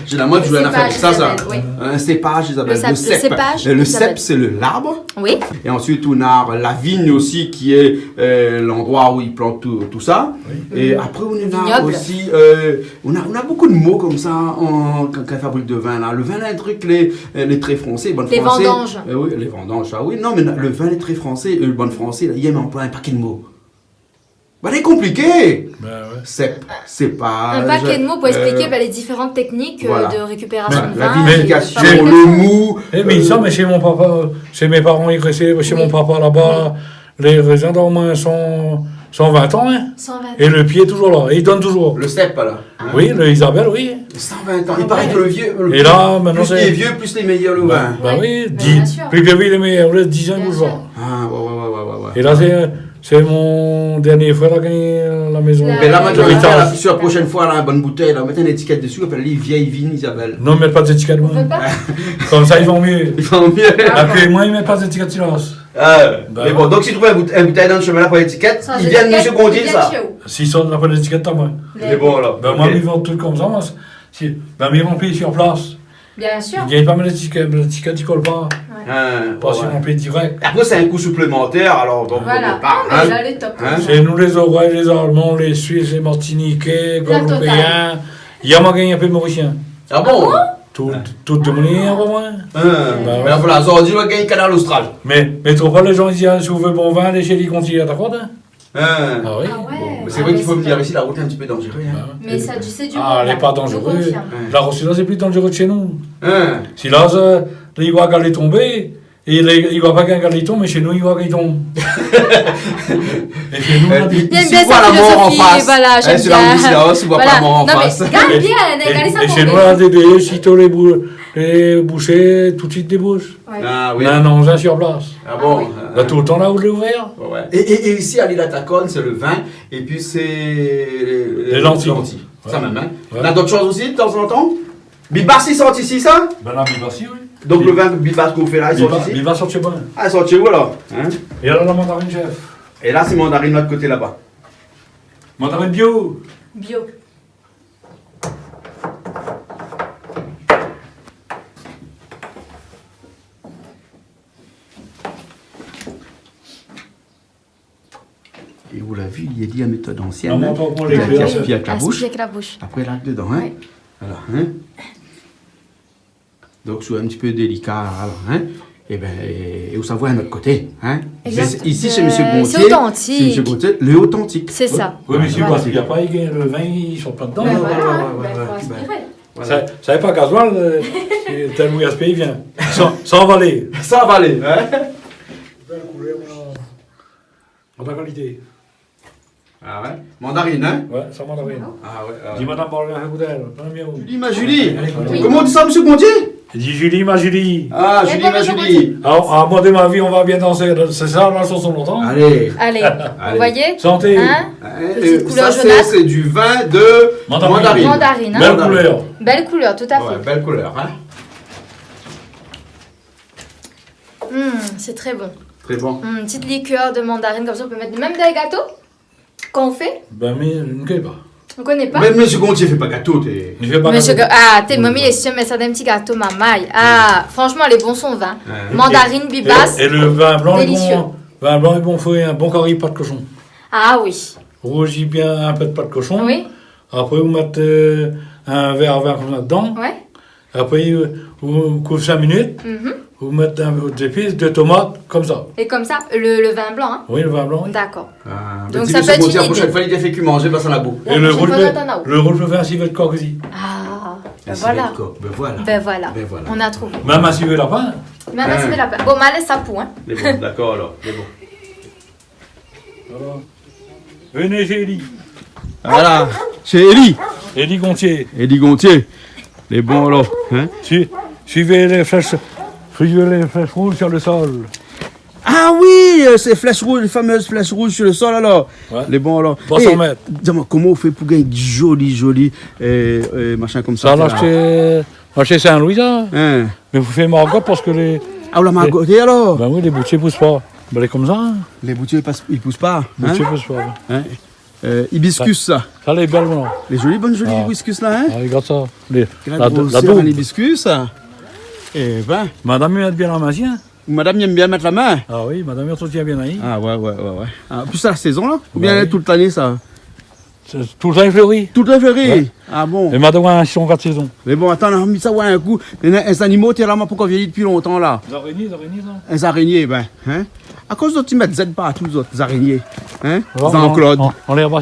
Zénéralman, i zoué in afèr konmsa, sa. Isabelle, oui. In sépaz, Isabelle. Le sép, le sépaz, euh, le sép, sé le, l'arbre. Oui. É ansuit, ou na la vigne osi, ki lé, euh, landroi ousa i plant tout, tout sa. Oui. É apré, ou na osi, euh, ou na, ou na bonpé de mo konmsa, an, kan, kan i fabrik de vin, la. Le vin, la, in trik, lé, euh, lé tré fransé, bann fransé. Les vendanges. Euh, oui, les vendanges, sa, oui. Non, mé le vin, lé tré fransé, euh, bann fransé, la, i èm anploy in paké de mo. Bin, lé konpliké. Bin ouais. Sép, sépaz, in paké de mo pou èkspliké, euh, bin, lé diféran téknik, euh, voilà, de rékipérasion de vin, la vinification, le mou, euh, mé sa, mé shé mon papa, shé mé paran, i résté shé mon papa laba, lé rézin dan omoin san, san vin an, in. San vin an. É le pié touzour la, é i donn touzour. Le sép, la. Oui, le Isabelle, oui. San vin an. I paré ke le vié, le, é la, mintnan, plis lé vié, plis lé méyèr le vin. Bin oui, bien sir. Plis vié lé méyèr, le diz an. Bien sir. Ah, ouais, ouais. É la, sé, sé mon dernié frèr la gingn la mézon. Mé la, mintnan, léritaj. La, si la proshèn foi, la, in bone boutèy, la, mèt in étikèt dési, i apèl ali Vièy Vin Isabelle. Non, mèt pa d'étikèt, moin. Ou vé pa ? Konmsa, i van myé. I van myé. Apré, moin, i mèt pa d'étikèt, silans. Ah, bin mé bon, donk si i trouv in bout-, in boutèy dan le shomin la, pa d'étikèt, i vien, Monsieur Gondil, sa. Si sa na pa d'étikèt, ta moin. Lé bon, alor. Bin, moin, mi van tout konmsa, moin. Si, bin, mi ranpli sir plas. Bien sir. I gingn pa mèt létikèt, létikèt i kol pa. Ouais. Ah, ouais. Pas sir in pé dirèk. Apré, sé in kou siplémantèr, alor, donk, voilà, on parle, non, mé la, lé top, hein. Sé nou, lé Zorèy, lé Alman, lé Suis, lé Martiniké, la totale. Guadeloupéen. Yèr moin la gingn in pé Morisien. Ah bon ? Tout, tout demoun i vien oir moin. Hein. Bah ouais. Mé la, voilà, zordi, moin la gingn Kanal Austral. Mé, mé tro pa, lé jan i di, ah, si ou vé bon vin, alé shé Likonti, dakor, hein ? Hein. Ah oui. Ah ouais. Bon, mé sé vré k'i fo vnir isi, la rout lé in ti pé danzéré, hein. Bah ouais. Mé sa, tu sais, du bon vin. Ah, lé pa danzéré. Nou konfirm. La rout la, sé pli danzéré ke shé nou. Hein. Si la, sa, li va galé tonbé, é li, li va pa gingn galé tonm, mé shé nou, li va gingn tonm. É shé nou, la, i, i, i voi la mor an fas. Néna in bèl filozofi, voilà, j'aime bien. Hein, sé la ou di, la, ou voi pa la mor an fas. Voilà. Non, mé gard bien, hein, gard sa. É shé nou, la, dé, dé, sito lé bou-, lé boushé, tout suit dé boush. Ouais. Ah oui. Néna in anzin sir plas. Ah bon ? Ah oui. La, tout le tan, la, ou lé ouvèr. Ouais, ouais. É, é, é isi, a Lil Atakòn, sé le vin, épi sé lé, lé lanti. Lé lanti. Sa mèm, hein. Ouais. Néna dot shoz osi, tanzantan ? Bibas, i sort isi, sa ? Bin la, Bibas, oui. Donk, le vin Bibas k'ou fé la, i sort isi ? Bibas, Bibas sort shé moin. Ah, i sort shé ou, alor, hein ? É la, la mandarine, chef. É la, sé mandarine lot koté laba. Mandarine bio. Bio. É ou la vi, li la di la métod ansien, hein. Aspiy avèk la boush. Aspiy avèk la boush. Apré, la, dedan, hein. Ouais. Voilà, hein. Donk, sé in ti pé délika, alor, hein. É bin, é, é ou sa voi in ot koté, hein. Exact. Isi, shé Monsieur Gontier, sé otantik. Sé Monsieur Gontier, lé otantik. Sé sa. Oui, mé si ou aspir pa, le vin, i sort pa dedan. Bin voilà, bin, fo aspiré. Voilà. Sa, sa lé pa gazoil, euh, tèl ou gaspéy, vien. San, san avalé. San avalé, hein ? Bèl koulèr, mon, mon kalité. Ah ouais ? Mandarine, hein ? Ouais, sa mandarine. Ah ouais, ah ouais. Di madam Paulin, in boutèy, pran bien. Julie, ma Julie. Allez, allez. Koman i di sa, mésyé Gontié ? I di Julie, ma Julie. Ah, Julie, ma Julie. Eh ben, mésyé Gontié. Ah, ah, moi, de ma vie, on va bien danser. C'est ça, la chanson longtemps. Allez. Allez, vous voyez ? Santé. Hein ? Hein, petite couleur jaunasse. Ça, c'est, c'est du vin de mandarine. Mandarine. Mandarine, hein ? Belle couleur. Belle couleur, tout à fait. Ouais, belle couleur, hein ? Hmm, c'est très bon. Très bon. Hmm, une petite liqueur de mandarine, comme ça, on peut mettre même dans les gâteaux. Kan ou fé ? Ben, mi, mi koné pa. Ou koné pa ? Mé mésyé Gontié i fé pa gato, té. Mi fé pa gato. Mésyé Ga-, ah, té, momi lé sièr, mé sa, dan in ti gato marmay. Ah, franchman, lé bon son vin. Ouais. Mandarine, é, bibas, é, é le vin blan, lé bon, délicieux. Vin blan lé bon, fo in bon kari pat koshon. Ah oui. Rouzi bien in pé de pat koshon. Oui. Apré, ou mèt, euh, in vèr vin konmsa dedan. Ouais. Apré, ou, ou kouv sink minit, mhm, ou mèt in pé zépis, dé tomat, konmsa. É konmsa, le, le vin blan, hein ? Oui, le vin blan, oui. D'accord. Ah, donk sa pé èt in idé. Mé di mésyé Gontié, la proshèn foi li fé ku manzé, pass an la bout. É le rouj, le rouj vin, sivé de kok osi. Ah, ben voilà. Un civet de coq, ben voilà. Ben voilà. Ben voilà. On a trouvé. Mèm in sivé lapin. Mèm in sivé lapin. Bon, ma lès sa pou, hein. Mé bon, d'accord, alors, mé bon. Voilà. Venez chez Élie. Voilà, chez Élie. Élie Gontié. Élie Gontié. Lé bon, alor, hein ? Su-, suivez les flèches, suivez les flèches rouges sur le sol. Ah oui, euh, ces flèches rouges, les fameuses flèches rouges sur le sol, alors. Ouais. Lé bon, alor. Trois cents mètres. É, di amoin, koman ou fé pou gingn zoli, zoli, euh, euh, machin konmsa, la ? Sa, la, la, ashté, ashté Saint-Louis, sa. Hein ? Mé fo fé margot parske lé... Ah, ou la margoté, alor ? Ben oui, lé boutié i pous pa. Ben, lé konmsa, hein. Lé boutié i pas, i pous pa, hein ? Boutié i pous pa, ouais. Hein ? Euh, hibiscus, sa. Sa, sa lé bèl, non ? Lé zoli, bann zoli hibiscus, la, hein ? Ah, regard sa. Lé, la, la grosèr doub. Hibiscus, sa. Eh ben. Madam i mèt bien la min, hein ? Madam i èm bien mèt la min. Ah oui, madam i antretien bien, hein ? Ah ouais, ouais, ouais, ouais. Ah, an plis, sé la sézon, la ? Oubien tout lané, sa ? Sé tout le tan i fléri. Tout le tan i fléri ? Ouais. Ah bon ? É madam, in sitron kat sézon. Mé bon, atann, mi sa oir in kou. Néna in zanimo, té la, ma pankor vi ali dopi lontan, la. Zarényé, zarényé, sa. In zarényé, ben, hein ? Akoz zot i mèt Z partou, zot, zarényé, hein ? Jean-Claude.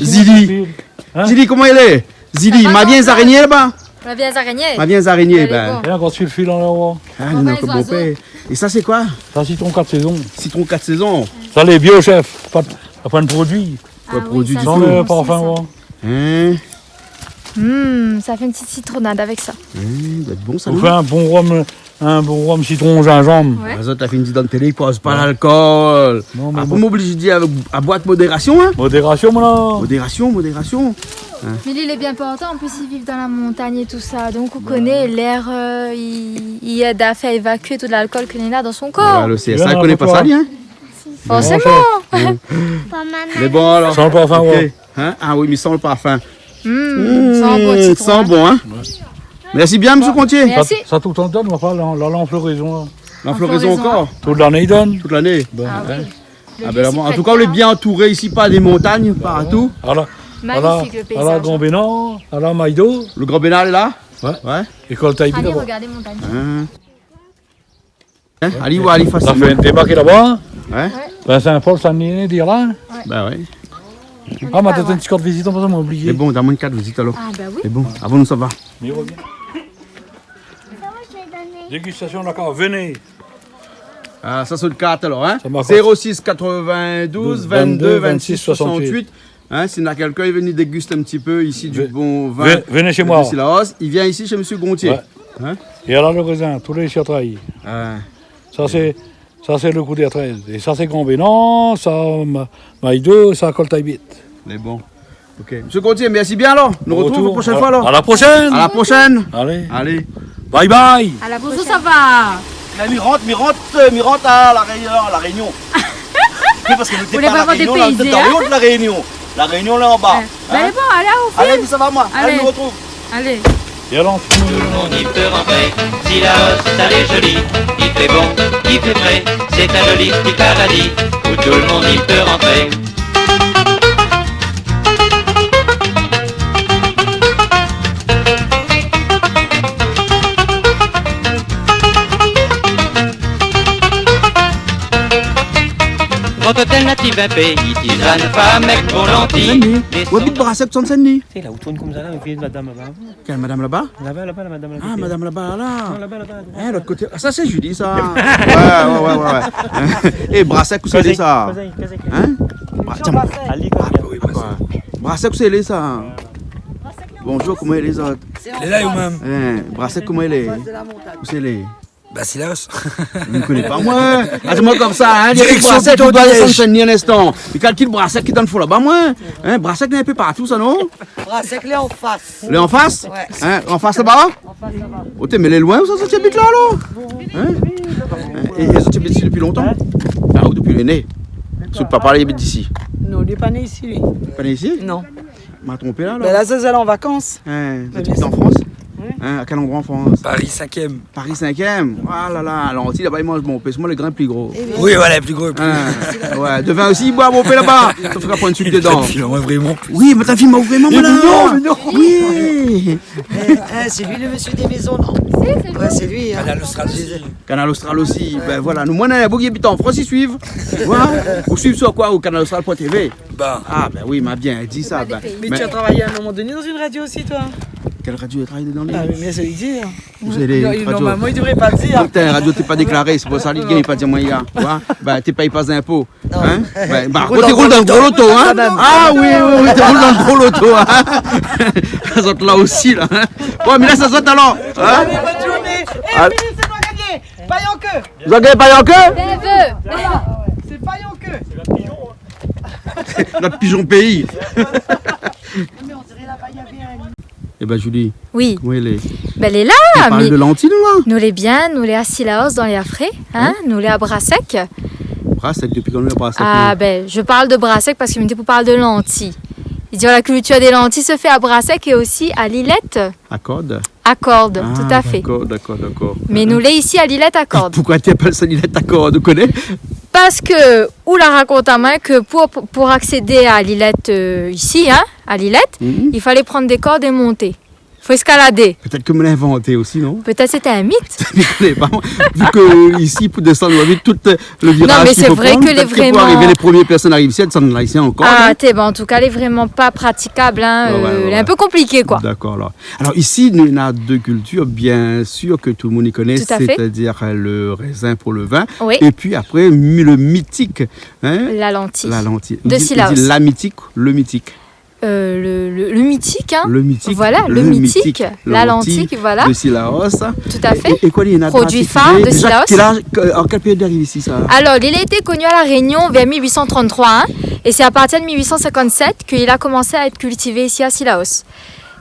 Zili. Hein ? Zili, koman i lé ? Zili, ma bien zarényé laba ? Ma bien zarényé. Ma bien zarényé, ben. Lé bon. É ankor sulfil an la, ouais. Ah, non, bon, ben, zot. É sa, sé koi ? Sa, sitron kat sézon. Sitron kat sézon. Sa, lé bio, chef. Pa, pa de produi. Ah oui, sa, sé bon, sa. San le parfin, ouais. Hein ? Hmm, sa fé in ti sitronad avèk sa. Hmm, i doi èt bon, sa, non ? Ou fé in bon rom, in bon rom sitron zinzanm. Ouais. Ah, zot la fine di dan télé, i pos pa lalkol. Non, mé... Ah, bon, pou m'oblizé di avèk, a boir avèk modérasion, hein ? Modérasion, mon la. Modérasion, modérasion. Hein ? Mé li, lé bien portan. An plis, i viv dan la montagn é tousa. Donk, ou koné, lèr, euh, i, i èd a fé évakié tout lalkol ke néna dan son kor. Voilà, sé sa, i koné pa sa, li, hein ? Forséman. Mé bon, alor. San le parfin, ouais. Ok. Hein ? Ah oui, mé san le parfin. Hmm, san bon, hein ? Ouais. Mèrsi bien, mésyé Gontié. Mèrsi. Sa, sa tout le tan i donn, anfin, la, la, la, an florézon, la. An florézon ankor ? Tout lané i donn. Tout lané. Ben, ah oui. Hein ? Ah ben, an tou ka, nou lé bien antouré isi par dé montagn partou. Magnifique, le paysage. Ala, ala, ala Grand Bénard, ala Maïdo. Le Grand Bénard lé la ? Ouais. Ouais. Ékol Taïbi laba. Alé, regardez montagne. Hein ? Hein ? Alé, ouais, alé, fasilman. Sa fé in débarké laba. Ouais. Ben, Saint-Paul, sa ni dir la. Ouais. Ben ouais. Ah, ma donn in ti kart vizit, ma oblié. Mé bon, donn amoin in kart vizit, alor. Ah, ben oui. Mé bon, avan nou sava. Dégustation d'accord, venez. Ah, sa sé le kart, alor, hein. Sa mark. Zéro six quatre-vingt-douze vingt-deux vingt-six soixante-huit. Hein, si néna kèlkin i vé vni dégusté in ti pé isi du bon vin de Cilaos, i vien isi shé mésyé Gontié. Venez chez moi. Ouais. Hein ? É ala le rézin, tout lé sirtray. Ah. Sa sé, sa sé le kou dé trèz. É sa sé Grand Bénard, sa Ma-, Maïdo, sa Col Taibit. Mé bon. Ok. Mésyé Gontié, mèrsi bien alor. Nou artrouv la proshèn foi alor. À la prochaine. À la prochaine. Allez. Allez. Bye bye. À la prochaine. Bonjour, ça va ? Mé mi rant, mi rant, euh, mi rant à La Réunion, La Réunion. Oui, parske nou té pa La Réunion, la, nou té dan lo de La Réunion. La Réunion, la, anba. Ouais. Hein ? Ben bon, allez, on fait. Allez, sa va, moin. Allez, nou artrouv. Allez. É alor, tout le monde i pé rantrer. Cilaos, sa lé zoli, i fé bon, i fé fré. C'est un joli petit paradis où tout le monde i pé rantrer. Grand Hôtel Natif Vin péi, tizane, pa mèk, bon lanti. Saint-Denis. Ou abit Brassac, Seine-Saint-Denis ? Sé la ou tourn konmsa la, ou voi madam laba. Kèl madam laba ? Laba, laba, la madam la. Ah, madam laba la. Non, laba, laba, laba. Hein, lot koté. Ah, sa sé Julie sa. Ouais, ouais, ouais, ouais, ouais. É Brassac, ousa i lé sa ? Kozé, kozé, kozé. Hein ? Bra-, tiens. Ali, ah, oui, Brassac. Brassac, ousa i lé sa ? Bonjour, koman i lé zot ? Lé la, ou mèm ? Hein, Brassac, koman i lé ? Ousa i lé ? Ba, Cilaos. Mi koné pa, moin. Atann, moin konmsa, hein, direksion Brassac, Piton ou doi Liège. Désann Saint-Denis in instan. Mi kalkil Brassac ki dan fon laba, moin. Hein, Brassac lé in pé partou sa, non ? Brassac lé an fas. Lé an fas ? Ouais. Hein, an fas laba ? An fas laba. Oté, mé lé loin, ousa, sa, ti abit la, alor ? Hein ? É, é zot i abit isi dopi lontan ? Ah, ou dopi lé né ? Son papa, li abit isi ? Non, li lé pa né isi, li. Pa né isi ? Non. Ma tronpé la, alor ? Bin la, Zazel an vakans. Hein, zot i abit an Frans ? Ouais. Hein, a kèl androi an Frans ? Paris cinquième. Paris cinquième. Ah la la, alor, si laba i manz bon, pèske moin, lé grin pli gro. Oui, voilà, pli gro, pli gro. Hein, ouais, de vin osi i boir, mon pé laba. Sa fé pa pran in suite dedan. Fil amoin vréman. Oui, mé ta fil amoin vréman, la. Non, mé non. Oui. Eh, eh, sé li le mésyé dé mézon, non ? Si, sé li. Ouais, sé li, hein. Kanal Austral osi. Kanal Austral osi. Ouais. Bin voilà, nou, moin, néna bonpé i abit an Frans, i suiv. Voilà. Ou suiv sur koi, ou kanal austral point T V ? Bin. Ah, bin oui, ma bien di sa, bin. Mé ou la travay a in moman doné dan in radio osi, ou ? Kèl radio ou la travay dedan, li ? Ah, mé, mé sé li ki di, hein. Ou sé lé radio. Non, non, normalman, li devré pa dir. Konm té in radio, té pa déklaré, sé pou sa li gingn pa dir moin, li a. Ou oi ? Bin, té pèy pa zinpo. Non. Hein ? Bin, ou roul dan gro loto, hein ? Kan mèm. Ah oui, oui, oui, ou roul dan gro loto, hein ? Zot la osi, la, hein ? Bon, mé la, sa zot alor, hein ? Allez, bonne journée. Eh, Philippe, c'est toi qui as gagné. Payanke. Zot la gingn payanke ? Voilà. C'est Payanke. Nout pijon péi. Non, mais on dirait là-bas, il y avait un... Eh bin, Julie. Oui. Koman i lé ? Bin, lé la, nou parl de lanti, nou, la. Nou lé bien, nou lé a Cilaos dan lé Afré, hein, nou lé a Brassac. Brassac, dopi kan nou lé a Brassac, nou ? Ah, bin, je parle de Brassac parce que mi té pou parl de lanti. I di, la culture des lentilles se fait à Brassac et aussi à Lillette. Acorde. Acorde, tout à fait. Ah, d'accord, d'accord, d'accord. Mé nou lé isi a Lillette Acorde. Poukoi i apèl sa Lillette Acorde, ou koné ? Parce que ou la rakont amoin ke pou, pou accéder à Lillette, euh, ici, hein, à Lillette, il fallait prendre des cordes et monter. Faut escalader. Pétèt ke moin la invanté osi, non ? Pétèt sété in mit. Mi koné pa, moin. Vu ke isi, pou désann, ou la vi tout, euh, le viraz i fo pran, pétèt ke pou arivé, lé promié pèrsone ariv isi, i désann la isi ankor, non ? Ah, té, bin, an tou ka, lé vréman pa pratikab, hein, euh, lé in pé konpliké, koi. Ouais, ouais, ouais. D'accord, alor. Alor, isi, nou néna dé kiltir, bien sir, ke tout le moun i koné, sétadir le rézin pou le vin. Oui. É pi apré, mi-, le mitik, hein ? La lanti. La lanti. De Cilaos. I di la mitik, le mitik. Euh, le, le, le mitik, hein. Le mitik, voilà, le mitik, la lanti de Cilaos. Tout à fait. É, é koi, néna in particulier. Produit phare de Cilaos. Déza, kèl az, ke, an kèl périod i ariv isi, sa ? Alors, il a été connu à La Réunion vers mille huit cent trente-trois, hein, et c'est à partir de mille huit cent cinquante-sept qu'il a commencé à être cultivé ici à Cilaos.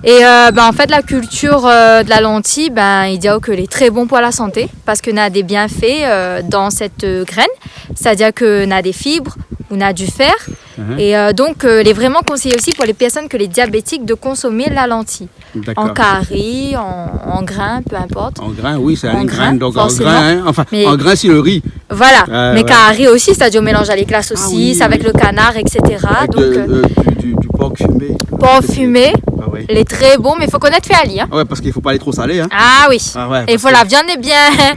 Et, euh, ben, en fait, la culture, euh, de la lentille, ben, i di ke lé très bon pour la santé, parce que na des bienfaits, euh, dans cette, euh, graine, c'est-à-dire que na des fibres, ou na du fer, et, euh, donc, euh, il est vraiment conseillé aussi pour les personnes que les diabétiques de consommer la lentille. D'accord. En kari, en, en grain, peu importe. En grain, oui, c'est une graine, donc en grain, hein. En grain, forcément. Enfin, en grain, c'est le riz. Voilà. Ouais, ouais. Mais kari aussi, c'est-à-dire on mélange avec la saucisse, avec le canard, et cetera. Ah oui, oui, oui. Avec de, euh, du, du, du porc fumé. Porc fumé. Ah oui. Il est très bon, mais il faut connaître faire ali, hein. Ah ouais, parce qu'il faut pas aller trop salé, hein. Ah oui. Ah ouais, parce que... Et il faut la viande bien, hein.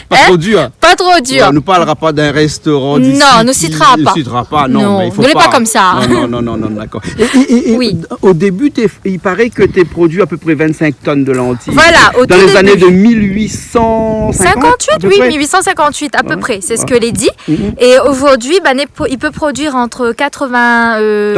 Pas trop dur. Pas trop dur. Ouais, nou parlra pa d'in restaurant d'ici. Non, nou sitra pa. Nou sitra pa, non, mais il faut pas. Non, nou lé pa konmsa. Non, non, non, non, non, d'accord. Et, et, et, et au début, t'es, il paraît que t'es produit à peu près vingt-cinq tonnes de lentilles. Voilà, au tout début. Dans les années de mille huit cent cinquante, à peu près. Cinquante-huit, oui, mille huit cent cinquante-huit, à peu près, c'est ce que lé di. Mhm. Et aujourd'hui, ben, il peut, il peut produire entre quatre-vingts, euh,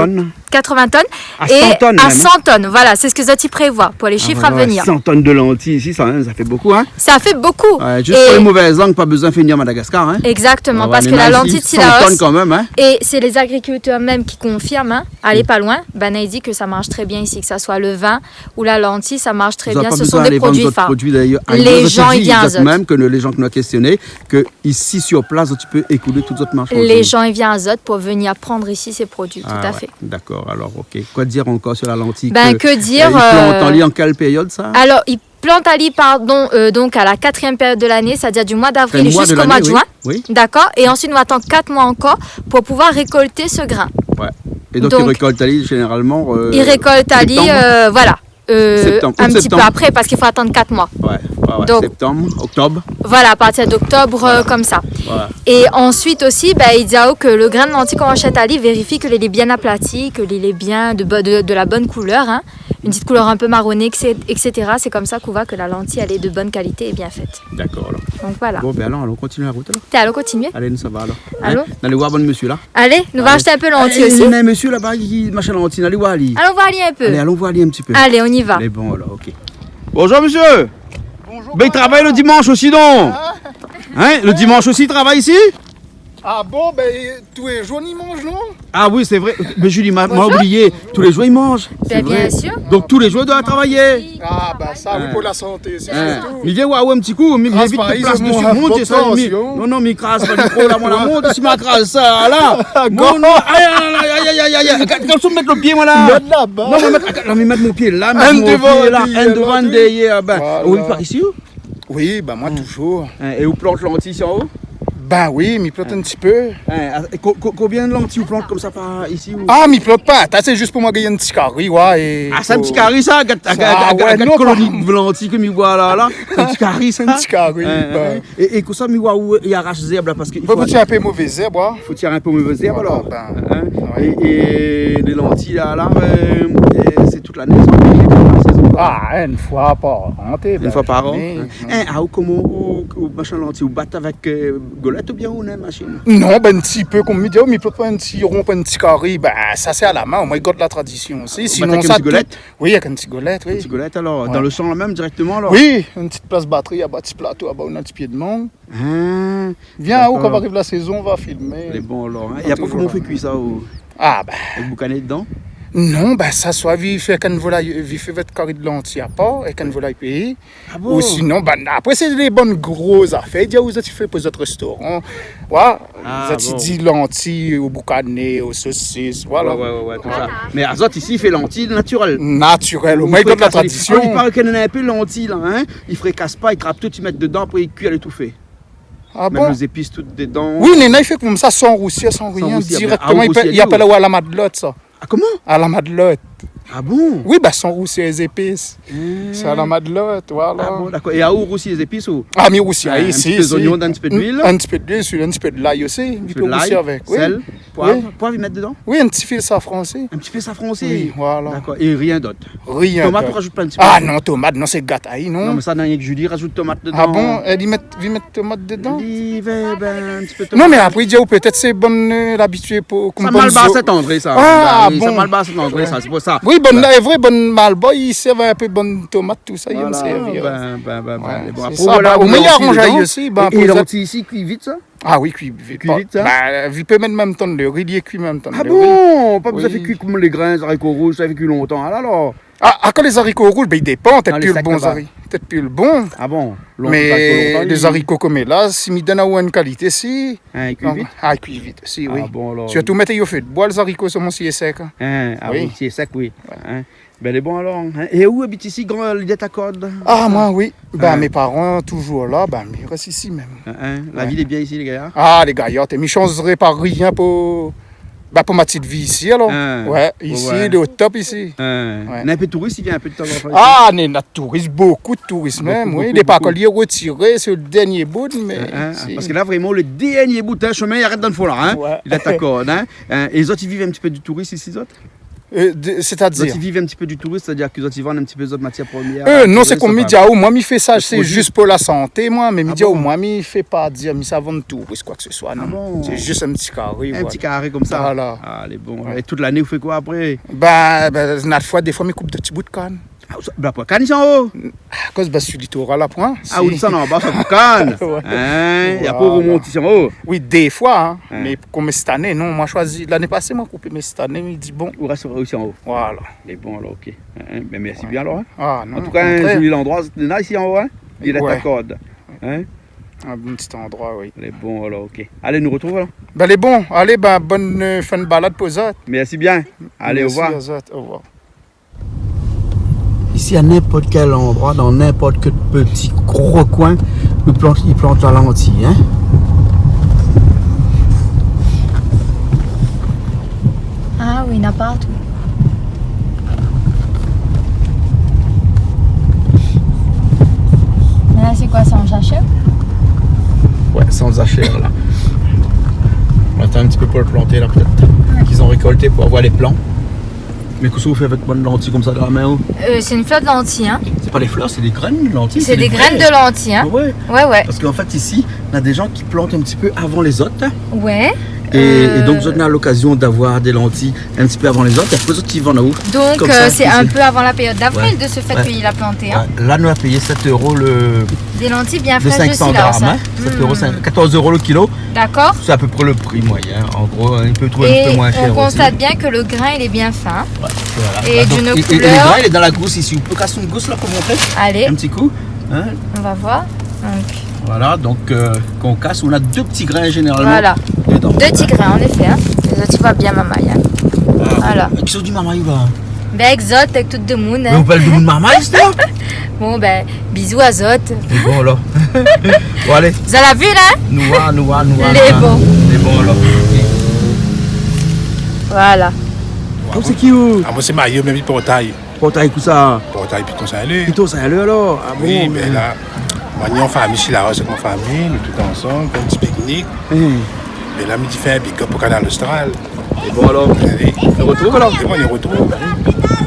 quatre-vingts tonnes. À cent tonnes même, hein. À cent tonnes, voilà, c'est ce que zot i prévoit pour les chiffres à venir. Ah, voilà, cent tonnes de lentilles ici, ça, hein, ça fait beaucoup, hein. Ça fait beaucoup. Ouais, juste pour les mauvaises langues, pas besoin de venir à Madagascar, hein. Exactement, parce que la lentille de Cilaos, cent tonnes quand même, hein. Et c'est les agriculteurs même qui confirment, hein, allez pas loin, ben, i di que ça marche très bien ici, que ça soit le vin ou la lentille, ça marche très bien, ce sont des produits phares. Zot la pa bezoin alé vann zot produi ailleurs. Les gens i vien a zot. Même que les gens ki nou la questionné, que ici, sur place, zot i pé ékoulé tout zot marchandiz. Les gens i vien a zot pour venir prendre ici ces produits, tout à fait. Ah ouais, d'accord, alors, ok. Quoi dire encore sur la lentille ? Ben, que dire, euh, i plant ali an kèl périod, sa ? Alors, i plant ali, pardon, euh, donc à la quatrième période de l'année, c'est-à-dire du mois d'avril jusqu'au mois de juin. Fin mois de l'année, oui, oui. D'accord ? Et ensuite, nou atann quatre mois encore pour pouvoir récolter ce grain. Ouais. Et donc, i récolte ali, généralement, euh, septembre. Donc, i récolte ali, euh, voilà. Euh, septembre, août, septembre. Un petit peu après, parce qu'il faut attendre quatre mois. Ouais, ouais, Ah ouais, donc, septembre, octobre. Voilà, à partir d'octobre, euh, comme ça. Voilà. Et ensuite aussi, ben, i di aou ke le grin lanti kan ou ashèt ali, vérifi ke li lé bien aplati, ke li lé bien de bo-, de, de la bonne couleur, hein. Une petite couleur un peu marronnée, et cetera. C'est comme ça qu'on voit que la lentille, elle est de bonne qualité et bien faite. D'accord, alors. Donc voilà. Bon, ben alors, alon kontinié la rout, alors. Té, alon kontinié. Alé, nou sava, alors. Alon. Hein ? Nou alé voir bann mésyé la. Alé, nou va ashté in pé lanti osi. Alé, néna in mésyé laba, i ashèt lanti, nou alé voir ali. Alon voir ali in pé. Alé, alon voir ali in ti pé. Alé, on y va. Lé bon, alors, OK. Bonjour, monsieur. Bonjour. Ben, i travay le dimansh osi, non ? Hein ? Le dimansh osi, i travay isi ? Ah bon, ben, tou lé zour i manz, non ? Ah oui, sé vré. Mé Julie, ma, ma oublié. Tou lé zour i manz. Ben, bien sûr. Sé vré. Donk tou lé zour i doi travay. Ah, ben sa, oui, pou la santé osi, sirtou. Mi vien voir aou in ti kou, mi, mi évit plas desi, mont, désann, mi, non, non, mi kras pa, mi pran la, mon amour, si ma kras sa la. Non, non, ay, ay, ay. Gard, gard, mèt lo pié, moin la. Mèt laba. Non, mé mèt, gard, la, mi mèt mon pié la, mi mèt mon pié la, inn dovan, inn dèrièr, ben. Voilà. Oui, par isi, ou ? Oui, ben, moin, touzour. Hein, é ou plant lanti isi anlèr ? Ben oui, mi plant in ti pé. Hein, é ko-, ko-, konbien lanti ou plant konmsa par isi, ou ? Ah, mi plant pa, sa sé zis pou moin gingn in ti kari, ouais, é... Ah, sé in ti kari sa, gard, gard, gard, gard koloni lanti ke mi voi la, la. Sé in ti kari sa. In ti kari, ben. Hein, hein. É, é konmsa, mi voi ou i arash zèrb la, parske i fo... Fo tir in pé mové zèrb, ouais. Fo tir in pé mové zèrb, alor. Voilà, ben, ouais. É, é lé lanti la, la, euh, é sé tout lané, sa, ou pé pa par sézon, koi. Ah, in foi par an, té, ben, in foi par an, zamé, hein. Non. Hein, ah, ou koman ou, ou, machin, lanti, ou bat avèk, euh, golèt oubien ou néna in mashine ? Non, ben, in ti pé, konm mi di, mi pé pa in ti ron, pa in ti kari, ben, sa sé a la min, omoin i gard la tradision osi. Ou bat avèk in ti golèt ? Sinon sa, tout, oui, avèk in ti golèt, oui. In ti golèt, alor, dan le shan la mèm, dirèkteman, alor ? Oui, in ti plas batri, anba ti plato, anba, ou néna in ti pié d'mang. Hein, d'accord. Vien, ou, kan va ariv la sézon, va filmé. Lé bon, alor, hein. É apré, koman ou fé kui sa, ou ? Ah, ben. Avèk boukané dedan ? Non, ben, sa, soi vi fé èk in volay, vi fé avèk kari de lanti apar, èk in volay péi. Ah bon ? Ou sinon, ben, apré, sé dé bann gro zafèr. I di, ou, zot i fé pou zot réstoran. Ouais. Ah, zot i di lanti o boukané, o sosis, voilà. Ouais, ouais, ouais, ouais, tout sa. Mé azot isi i fé lanti natirèl. Natirèl, omoin i gard la tradision. Ah, i paré ke néna in pé lanti la, hein. I frikas pa, i trap tout, i mèt dedan, apré i kui a létoufé. Ah bon ? Mèt lé zépis tout dedan. Oui, néna i fé konmsa, san rousi, san rien, dirèkteman, i apèl aou a la madlot, sa. Ah, koman ? A la madlot. Ah bon ? Oui, ben, san rousi lé zépis. Hmm. Sé a la madlot, voilà. Ah bon, d'accord. É aou, ou rousi lé zépis, ou ? Ah, mi rousi, ah, isi, in ti pé zoignon, in ti pé d'luil. In ti pé d'luil, in ti pé de lay osi. In ti pé de lay, sèl, poiv. Oui. Poiv, i mèt dedan ? Oui, in ti fé safran osi. In ti pé safran osi. Oui, voilà. D'accord. É rien d'ot ? Rien d'ot. Tomat, ou razout pa in ti pé ? Ah non, tomat, non, sé gat ayi, non. Non, mé sa, néna rienk Julie i razout tomat dedan. Ah bon ? Èl i mèt, i mèt tomat dedan ? Li vé, ben, in ti pé tomat. Non, mé apré, i di aou pétèt sé bann, euh, labitié pou, konm bann zo-, Malbar Saint-André, sa. Ah, oui, sa, bon. Malbar Saint-André, sa, sé pou sa. Oui, bann, lé vré, bann Malbar, i sèrv in pé bann tomat, tout sa, i sèrv. Voilà, ben, ben, ben, ben, bon, sé apré, sa, voilà, ben, omoin i aranz ayi osi, ben, é, é lanti isi i kui vit, sa ? Ah oui, kui vit. Kui vit, sa ? Ben, i pé mèm, mèm tan le ri, li lé kui mèm tan le ri. Ah bon ? Pa bezoin fé kui konm lé grin, zariko rouz, sa i fé kui lontan, alor. Ah, ah, kan lé zariko rouz, ben, i dépan, té pi le bon zari-, té pi le bon. Ah bon ? Lontan, pa tro lontan, lé zariko konm la, si mi donn aou in kalité, si. Hein, i kui vit ? Ah, i kui vit, si, oui. Ah bon, alor. Sirtou mèt o fé d'boi, lé zariko, solman si lé sèk, hein. Hein, ah oui, si lé sèk, oui. Ouais. Hein. Ben, lé bon, alor, hein. É ou abit isi, gran, Lidet-a-Kord ? Ah, moin, oui. Ben, mé paran, touzour la, ben, mi rès isi mèm. Hein, hein. La vi lé bien isi, lé gayar ? Ah, lé gayar, té, mi shanzré pa rien pou, ben, pou ma ti vi isi, alor. Hein. Ouais, isi, lé o top isi. Hein. Ouais. Néna in pé de touris i vien in pé de tan an tan isi ? Ah, néna touris, bonpé de touris mèm, oui. Bonpé, bonpé. Lé pa ankor, lé rotiré, sé le dernié bout, mé... Hein, hein. Parske la, vréman, le dernié bout, hein, shomin i arèt dan le fon la, hein. Ouais. Lidet-a-Kord, hein. Hein, é zot i viv in ti pé du touris isi, zot ? Euh, de, sétadir ? Zot i viv in ti pé du touris, sétadir ke zot i vann in ti pé zot matièr promièr, euh, non, sé konm mi di aou, moin mi fé sa, sé zis pou la santé, moin, mé mi di aou, moin mi fé pa dir mi sa vann touris, koi ke se soi, non. Ah bon ? Sé zis in ti kari, voilà. In ti kari konmsa. Voilà. Ah, lé bon. Ouais. É tout lané, ou fé koi apré ? Ben, ben, na foi, défoi, mi koup dé ti bout kann. Ah, ou sa, ben, pou kann isi anlèr ? Akoz, ben, si litoral la, poin. Ah, ou désann anba, sa pou kann. Ouais. Hein, é apré ou romont isi anlèr ? Oui, défoi, hein. Hein. Mé konm sèt ané, non, moin shoizi, lané pasé, moin koupé, mé sèt ané, mi di, bon. Ou rès isi anlèr. Voilà. Lé bon, alor, OK. Hein, ben, mèrsi bien, alor, hein. Ah, non, o kontrèr. An tou ka, in zoli landroi, zot néna isi anlèr, hein. Lidet-a-Kord. Hein. In bon ti landroi, oui. Lé bon, alor, OK. Alé, nou rotrouv, alor. Ben, lé bon. Alé, ben, bone, euh, fin de balad pou zot. Mèrsi bien. Alé, o revoir. Mèrsi azot. O revoir. Isi, a ninport kèl landroi, dan ninport kèl ti rokoin, i plant, i plant la lanti, hein. Ah oui, na partou. Néna Zashèr ? Ouais, san zashèr la. On attend un petit peu pour le planter là, peut-être. Ouais. Qu'ils ont récolté pour avoir les plants. Mé kosa ou fé avèk bann lanti konmsa dan la min, ou ? Euh, c'est une fleur de lentilles, hein. C'est pas des fleurs, c'est des graines de lentilles, c'est des graines de lentilles, hein. Ah ouais. Ouais, ouais. Parce qu'en fait, ici, on a des gens qui plantent un petit peu avant les autres, hein. Ouais. Et, et donc, euh, zot néna l'occasion d'avoir des lentilles un petit peu avant les autres, et après, zot i vann aou. Donc, euh, c'est un peu avant la période d'avril, de ce fait qu'il a planté, hein. Ouais. Ouais. Là, nou la péyé sept euros le, des lentilles bien fraîches de Silao, hein. Des cinq cents grammes, hein. Sept euros, c'est quatorze euros le kilo. D'accord. C'est à peu près le prix moyen. En gros, on peut trouver un peu moins cher aussi. Et on constate bien que le grain, il est bien fin. Ouais, voilà. Et d'une couleur. Et, et le grain, il est dans la gousse ici. Ou pé kas in gous la pou montré ? Allez. Un petit coup. Hein ? On va voir. Donc. Voilà, donc, euh, kan ou kas, on a deux petits grains généralement dedans. Voilà. Deux petits grains, en effet, hein. Lé zot i voi bien marmay, hein. Ah, voilà. Kisa ou di marmay la ? Ben, èk zot, èk tout demoun, hein. Mé ou pé di demoun marmay, zis la ? Bon, ben, bisous à zot. Lé bon, alor. Bon, allez. Zot la vi la, hein ? Nou voi, nou voi, nou voi. Lé bon. Lé bon, alor. Voilà. Ou sé ki, ou ? Ah, moin sé Mayo, mé mi Portay. Portay kousa ? Portay, Piton Sin-Lé. Piton Sin-Lé, alor ? Ah bon, mé... Oui, ben la, moin ni an fami isi la, sé mon fami, nou tout ansanm, fé in ti piknik. Hmm. É la, mi di fé in big up pou Kanal Austral. É bon, alor, nou artrouv alor ? É bon, nou artrouv.